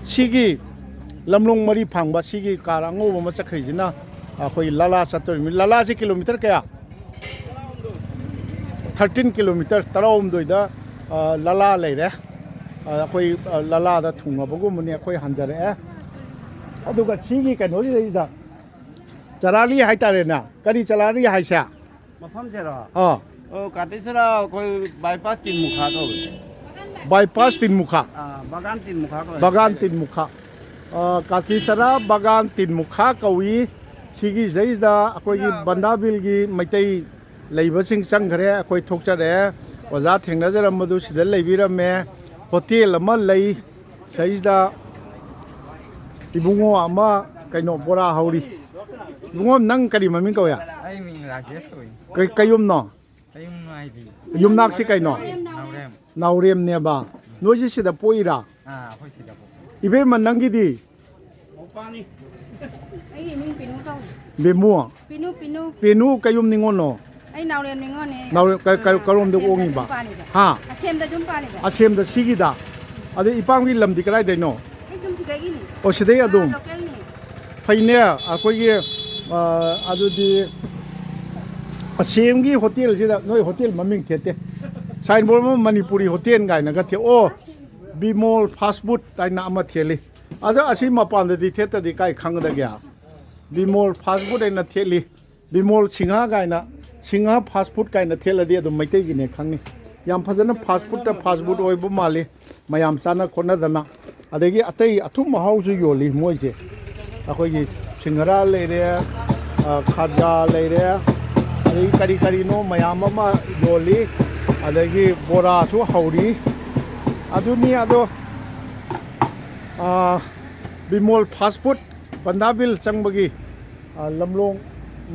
ꯁꯤꯒꯤ ꯂꯝꯂꯣꯡ ꯃꯔꯤ ꯐꯥꯡꯕ ꯁꯤꯒꯤ ꯀꯥꯔ ꯑꯉꯧꯕ ꯑꯃ ꯆꯠꯈ꯭ꯔꯤꯁꯤꯅ ꯑꯩꯈꯣꯏ ꯂꯥꯂꯥ ꯆꯠꯇꯣꯔꯤꯕꯅꯤ꯫ ꯂꯥꯂꯥꯁꯤ ꯀꯤꯂꯣꯃꯤꯇꯔ ꯀꯌꯥ? ꯊꯥꯔꯇꯤꯟ ꯀꯤꯂꯣꯃꯤꯇꯔ, ꯇꯔꯥꯍꯨꯝꯗꯣꯏꯗ, ꯑ, ꯂꯥꯂꯥ ꯂꯩꯔꯦ꯫ ꯑ, ꯑꯩꯈꯣꯏ, ꯑ, ꯂꯥꯂꯥꯗ ꯊꯨꯡꯉꯕꯒꯨꯝꯕꯅꯤ, ꯑꯩꯈꯣꯏ ꯍꯟꯖꯔꯛꯑꯦ꯫ ꯑꯗꯨꯒ ꯁꯤꯒꯤ ꯀꯩꯅꯣꯁꯤꯗꯩꯁꯤꯗ ꯆꯔꯥꯂꯤ ꯍꯥꯏꯇꯥꯔꯦꯅꯦ꯫ ꯀꯔꯤ ꯆꯔꯥꯂꯤ ꯍꯥꯏꯁꯦ? ꯃꯐꯝꯁꯦꯔꯣ? ꯑꯥ꯫ ꯑꯣ, ꯀꯥꯇꯤꯁꯔꯥ ꯑꯩꯈꯣꯏ ꯕꯥꯏꯄꯥꯁ ꯇꯤꯟ ꯃꯨꯈꯥ ꯀꯧꯋꯦ꯫ ꯕꯥꯏꯄꯥꯁ ꯇꯤꯟꯃꯨꯈꯥ꯫ ꯑꯥ, ꯕꯒꯥꯟ ꯇꯤꯟꯃꯨꯈꯥ ꯀꯧꯋꯦ꯫ ꯕꯒꯥꯟ ꯇꯤꯟꯃꯨꯈꯥ꯫ ꯑꯥ, ꯀꯥꯇꯤ ꯆꯔꯥ ꯕꯒꯥꯟ ꯇꯤꯟꯃꯨꯈꯥ ꯀꯧꯏ꯫ ꯁꯤꯒꯤꯁꯤꯗꯩꯁꯤꯗ ꯑꯩꯈꯣꯏꯒꯤ ꯕꯟꯗꯥꯕꯤꯜꯒꯤ ꯃꯩꯇꯩ ꯂꯩꯕꯁꯤꯡ ꯆꯪꯈ꯭ꯔꯦ꯫ ꯑꯩꯈꯣꯏ ꯊꯣꯛꯆꯔꯛꯑꯦ꯫ ꯑꯣꯖꯥ ꯊꯦꯡꯅꯖꯔꯝꯕꯗꯨ ꯁꯤꯗ ꯂꯩꯕꯤꯔꯝꯃꯦ꯫ ꯍꯣꯇꯦꯜ ꯑꯃ ꯂꯩ꯫ ꯁꯤꯗꯩꯁꯤꯗ ꯏꯕꯨꯡꯉꯣ ꯑꯃ ꯀꯩꯅꯣ ꯕꯣꯔꯥ ꯍꯧꯔꯤ꯫ ꯏꯕꯨꯡꯉꯣ, ꯅꯪ ꯀꯔꯤ ꯃꯃꯤꯡ ꯀꯧꯏ? ꯑꯩ ꯃꯤꯡ ꯔꯥꯖꯦꯁ ꯀꯧꯏ꯫ ꯀꯩ, ꯀꯩ ꯌꯨꯝꯅꯣ? ꯀꯩ ꯌꯨꯝꯅꯣ ꯍꯥꯏꯗꯤ? ꯌꯨꯝꯅꯥꯛꯁꯤ ꯀꯩꯅꯣ? ꯅꯥꯎꯔꯦꯝ꯫ ꯅꯥꯎꯔꯦꯝꯅꯦꯕ꯫ ꯅꯣꯏꯁꯤ ꯁꯤꯗ ꯄꯣꯛꯏꯔꯥ? ꯑꯥ, ꯑꯩꯈꯣꯏ ꯁꯤꯗ ꯄꯣꯛꯄꯅꯤ꯫ ꯏꯕꯦꯝꯃ, ꯅꯪꯒꯤꯗꯤ? ꯑꯩꯒꯤ ꯃꯤꯡ ꯄꯤꯅꯨ ꯀꯧꯏ꯫ ꯕꯦꯝꯃꯨ? ꯄꯤꯅꯨ, ꯄꯤꯅꯨ꯫ ꯄꯤꯅꯨ ꯀꯩꯌꯨꯝ ꯅꯤꯉꯣꯜꯅꯣ? ꯑꯩ ꯅꯥꯎꯔꯦꯝ ꯅꯤꯉꯣꯜꯅꯦ꯫ ꯅꯥꯎꯔꯦꯝ ꯀ-, ꯀ-, ꯑꯥ, ꯀꯔꯣꯝꯗ ꯑꯁꯦꯝꯗ ꯑꯣꯡꯉꯤꯕ? ꯌꯨꯝ ꯄꯥꯜꯂꯤꯕ꯫ ꯍꯥ? ꯑꯁꯦꯝꯗ ꯌꯨꯝ ꯄꯥꯜꯂꯤꯕ꯫ ꯑꯁꯦꯝꯗ ꯁꯤꯒꯤꯗ? ꯑꯗꯩ ꯏꯄꯥꯝꯒꯤ ꯂꯝꯗꯤ ꯀꯗꯥꯏꯗꯩꯅꯣ? ꯑꯩ ꯑꯗꯨꯝ ꯁꯤꯗꯒꯤꯅꯤ꯫ ꯑꯣ, ꯁꯤꯗꯩ ꯑꯗꯨꯝ? ꯑꯥ, ꯂꯣꯀꯦꯜꯅꯤ꯫ ꯐꯩꯅꯦ, ꯑꯩꯈꯣꯏꯒꯤ, ꯑ, ꯑꯗꯨꯗꯤ ꯑꯁꯦꯝꯒꯤ ꯍꯣꯇꯦꯜꯁꯤꯗ, ꯅꯣꯏ ꯍꯣꯇꯦꯜ ꯃꯃꯤꯡ ꯊꯦꯠꯇꯦ꯫ ꯁꯥꯏꯟꯕꯣꯔꯗ ꯑꯃ ꯃꯅꯤꯄꯨꯔꯤ ꯍꯣꯇꯦꯜ ꯀꯥꯏꯅꯒ ꯊꯦꯠ-, ꯑꯣ, ꯕꯤꯃꯣꯜ ꯐꯥꯁ ꯐꯨꯗ ꯍꯥꯏꯅ ꯑꯃ ꯊꯦꯠꯂꯤ꯫ ꯑꯗꯣ ꯑꯁꯤ ꯃꯄꯥꯟꯗꯗꯤ ꯊꯦꯠꯇꯗꯤ ꯀꯥꯏ ꯈꯪꯒꯗꯒꯦ? ꯕꯤꯃꯣꯜ ꯐꯥꯁ ꯐꯨꯗ ꯍꯥꯏꯅ ꯊꯦꯠꯂꯤ꯫ ꯕꯤꯃꯣꯜ ꯁꯤꯡꯍꯥ ꯀꯥꯏꯅ, ꯁꯤꯡꯍꯥ ꯐꯥꯁ ꯐꯨꯗ ꯀꯥꯏꯅ ꯊꯦꯠꯂꯗꯤ ꯑꯗꯨꯝ ꯃꯩꯇꯩꯒꯤꯅꯦ ꯈꯪꯅꯤ꯫ ꯌꯥꯝ ꯐꯖꯅ ꯐꯥꯁ ꯐꯨꯗꯇ ꯐꯥꯁ ꯐꯨꯗ ꯑꯣꯏꯕ ꯃꯥꯜꯂꯤ꯫ ꯃꯌꯥꯝ ꯆꯥꯅ ꯈꯣꯠꯅꯗꯅ꯫ ꯑꯗꯒꯤ ꯑꯇꯩ ꯑꯊꯨꯝ ꯑꯍꯥꯎꯁꯨ ꯌꯣꯜꯂꯤ ꯃꯣꯏꯁꯦ꯫ ꯑꯩꯈꯣꯏꯒꯤ ꯁꯤꯡꯍꯔꯥ ꯂꯩꯔꯦ, ꯑ, ꯈꯥꯖꯥ ꯂꯩꯔꯦ, ꯑꯗꯒꯤ ꯀꯔꯤ ꯀꯔꯤꯅꯣ ꯃꯌꯥꯝ ꯑꯃ ꯌꯣꯜꯂꯤ꯫ ꯑꯗꯒꯤ ꯕꯣꯔꯥꯁꯨ ꯍꯧꯔꯤ꯫ ꯑꯗꯨꯅꯤ ꯑꯗꯣ, ꯑ, ꯕꯤꯃꯣꯜ ꯐꯥꯁ ꯐꯨꯗ ꯄꯟꯗꯥꯕꯤꯜ ꯆꯪꯕꯒꯤ, ꯑ, ꯂꯝꯂꯣꯡ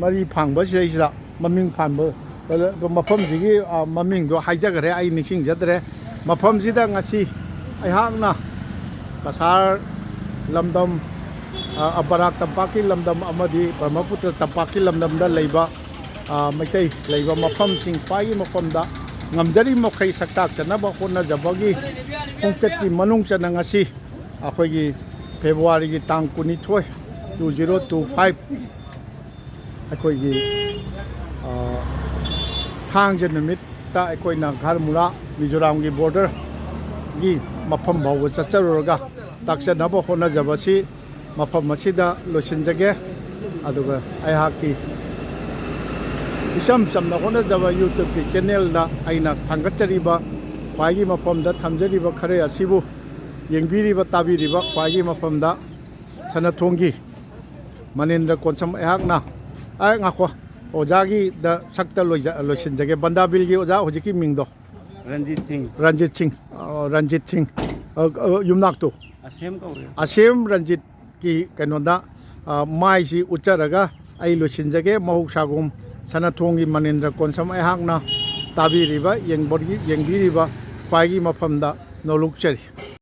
ꯃꯔꯤ ꯐꯥꯡꯕ ꯁꯤꯗꯩꯁꯤꯗ ꯃꯃꯤꯡ ꯐꯥꯟꯕ, ꯑ, ꯃꯐꯝꯁꯤꯒꯤ, ꯑ, ꯃꯃꯤꯡꯗꯣ ꯍꯥꯏꯖꯈ꯭ꯔꯦ, ꯑꯩ ꯅꯤꯡꯁꯤꯡꯖꯗ꯭ꯔꯦ꯫ ꯃꯐꯝꯁꯤꯗ ꯉꯁꯤ ꯑꯩꯍꯥꯛꯅ ꯀꯁꯥꯔ ꯂꯝꯗꯝ, ꯑ, ꯕꯔꯥꯛ ꯇꯝꯄꯥꯛꯀꯤ ꯂꯝꯗꯝ ꯑꯃꯗꯤ ꯕ꯭ꯔꯍꯃꯄꯨꯇ꯭ꯔ ꯇꯝꯄꯥꯛꯀꯤ ꯂꯝꯗꯝꯗ ꯂꯩꯕ, ꯑ, ꯃꯩꯇꯩ ꯂꯩꯕ ꯃꯐꯝꯁꯤꯡ ꯈ꯭ꯋꯥꯏꯒꯤ ꯃꯐꯝꯗ ꯉꯝꯖꯔꯤ ꯃꯈꯩ ꯁꯛ ꯇꯥꯛꯆꯅꯕ ꯍꯣꯠꯅꯖꯕꯒꯤ ꯈꯣꯡꯆꯠꯀꯤ ꯃꯅꯨꯡ ꯆꯟꯅ ꯉꯁꯤ ꯑꯩꯈꯣꯏꯒꯤ ꯐꯦꯕ꯭ꯔꯨꯋꯥꯔꯤꯒꯤ ꯇꯥꯡ ꯀꯨꯟꯅꯤꯊꯣꯏ, two zero two five, ꯑꯩꯈꯣꯏꯒꯤ, ꯑ, ꯊꯥꯡꯖ ꯅꯨꯃꯤꯠꯇ ꯑꯩꯈꯣꯏꯅ ꯘꯔꯃꯨꯔꯥ ꯃꯤꯖꯣꯔꯥꯝꯒꯤ ꯕꯣꯔꯗꯔꯒꯤ ꯃꯐꯝ ꯐꯥꯎꯕ ꯆꯠꯆꯔꯨꯔꯒ ꯇꯥꯛꯆꯅꯕ ꯍꯣꯠꯅꯖꯕꯁꯤ ꯃꯐꯝ ꯑꯁꯤꯗ ꯂꯣꯏꯁꯤꯟꯖꯒꯦ꯫ ꯑꯗꯨꯒ ꯑꯩꯍꯥꯛꯀꯤ ꯏꯆꯝ ꯆꯝꯅ ꯍꯣꯠꯅꯖꯕ YouTube-ꯀꯤ channel-ꯗ ꯑꯩꯅ ꯊꯥꯡꯒꯠꯆꯔꯤꯕ ꯈ꯭ꯋꯥꯏꯒꯤ ꯃꯐꯝꯗ ꯊꯝꯖꯔꯤꯕ ꯈꯔ ꯑꯁꯤꯕꯨ ꯌꯦꯡꯕꯤꯔꯤꯕ, ꯇꯥꯕꯤꯔꯤꯕ ꯈ꯭ꯋꯥꯏꯒꯤ ꯃꯐꯝꯗ ꯁꯅꯥꯊꯣꯡꯒꯤ ꯃꯅꯤꯟꯗ꯭ꯔ ꯀꯣꯟꯁꯝ ꯑꯩꯍꯥꯛꯅ, ꯑꯦ, ꯉꯥꯈꯣ, ꯑꯣꯖꯥꯒꯤꯗ ꯁꯛꯇ ꯂꯣꯏꯖ-, ꯂꯣꯏꯁꯤꯟꯖꯒꯦ꯫ ꯕꯟꯗꯥꯕꯤꯜꯒꯤ ꯑꯣꯖꯥ ꯍꯧꯖꯤꯛꯀꯤ ꯃꯤꯡꯗꯣ? ꯔꯟꯖꯤꯠ ꯁꯤꯡ꯫ ꯔꯟꯖꯤꯠ ꯁꯤꯡ꯫ ꯑ, ꯔꯟꯖꯤꯠ ꯁꯤꯡ꯫ ꯑ, ꯑ, ꯌꯨꯝꯅꯥꯛꯇꯣ? ꯑꯁꯦꯝ ꯀꯧꯋꯦ꯫ ꯑꯁꯦꯝ ꯔꯟꯖꯤꯠꯀꯤ ꯀꯩꯅꯣꯗ, ꯑ, ꯃꯥꯏꯁꯤ ꯎꯠꯆꯔꯒ ꯑꯩ ꯂꯣꯏꯁꯤꯟꯖꯒꯦ꯫ ꯃꯍꯧꯁꯥꯒꯨꯝ ꯁꯅꯥꯊꯣꯡꯒꯤ ꯃꯅꯤꯟꯗ꯭ꯔ ꯀꯣꯟꯁꯝ ꯑꯩꯍꯥꯛꯅ ꯇꯥꯕꯤꯔꯤꯕ, ꯌꯦꯡꯕꯒꯤ-, ꯌꯦꯡꯕꯤꯔꯤꯕ ꯈ꯭ꯋꯥꯏꯒꯤ ꯃꯐꯝꯗ ꯅꯣꯂꯨꯛꯆꯔꯤ꯫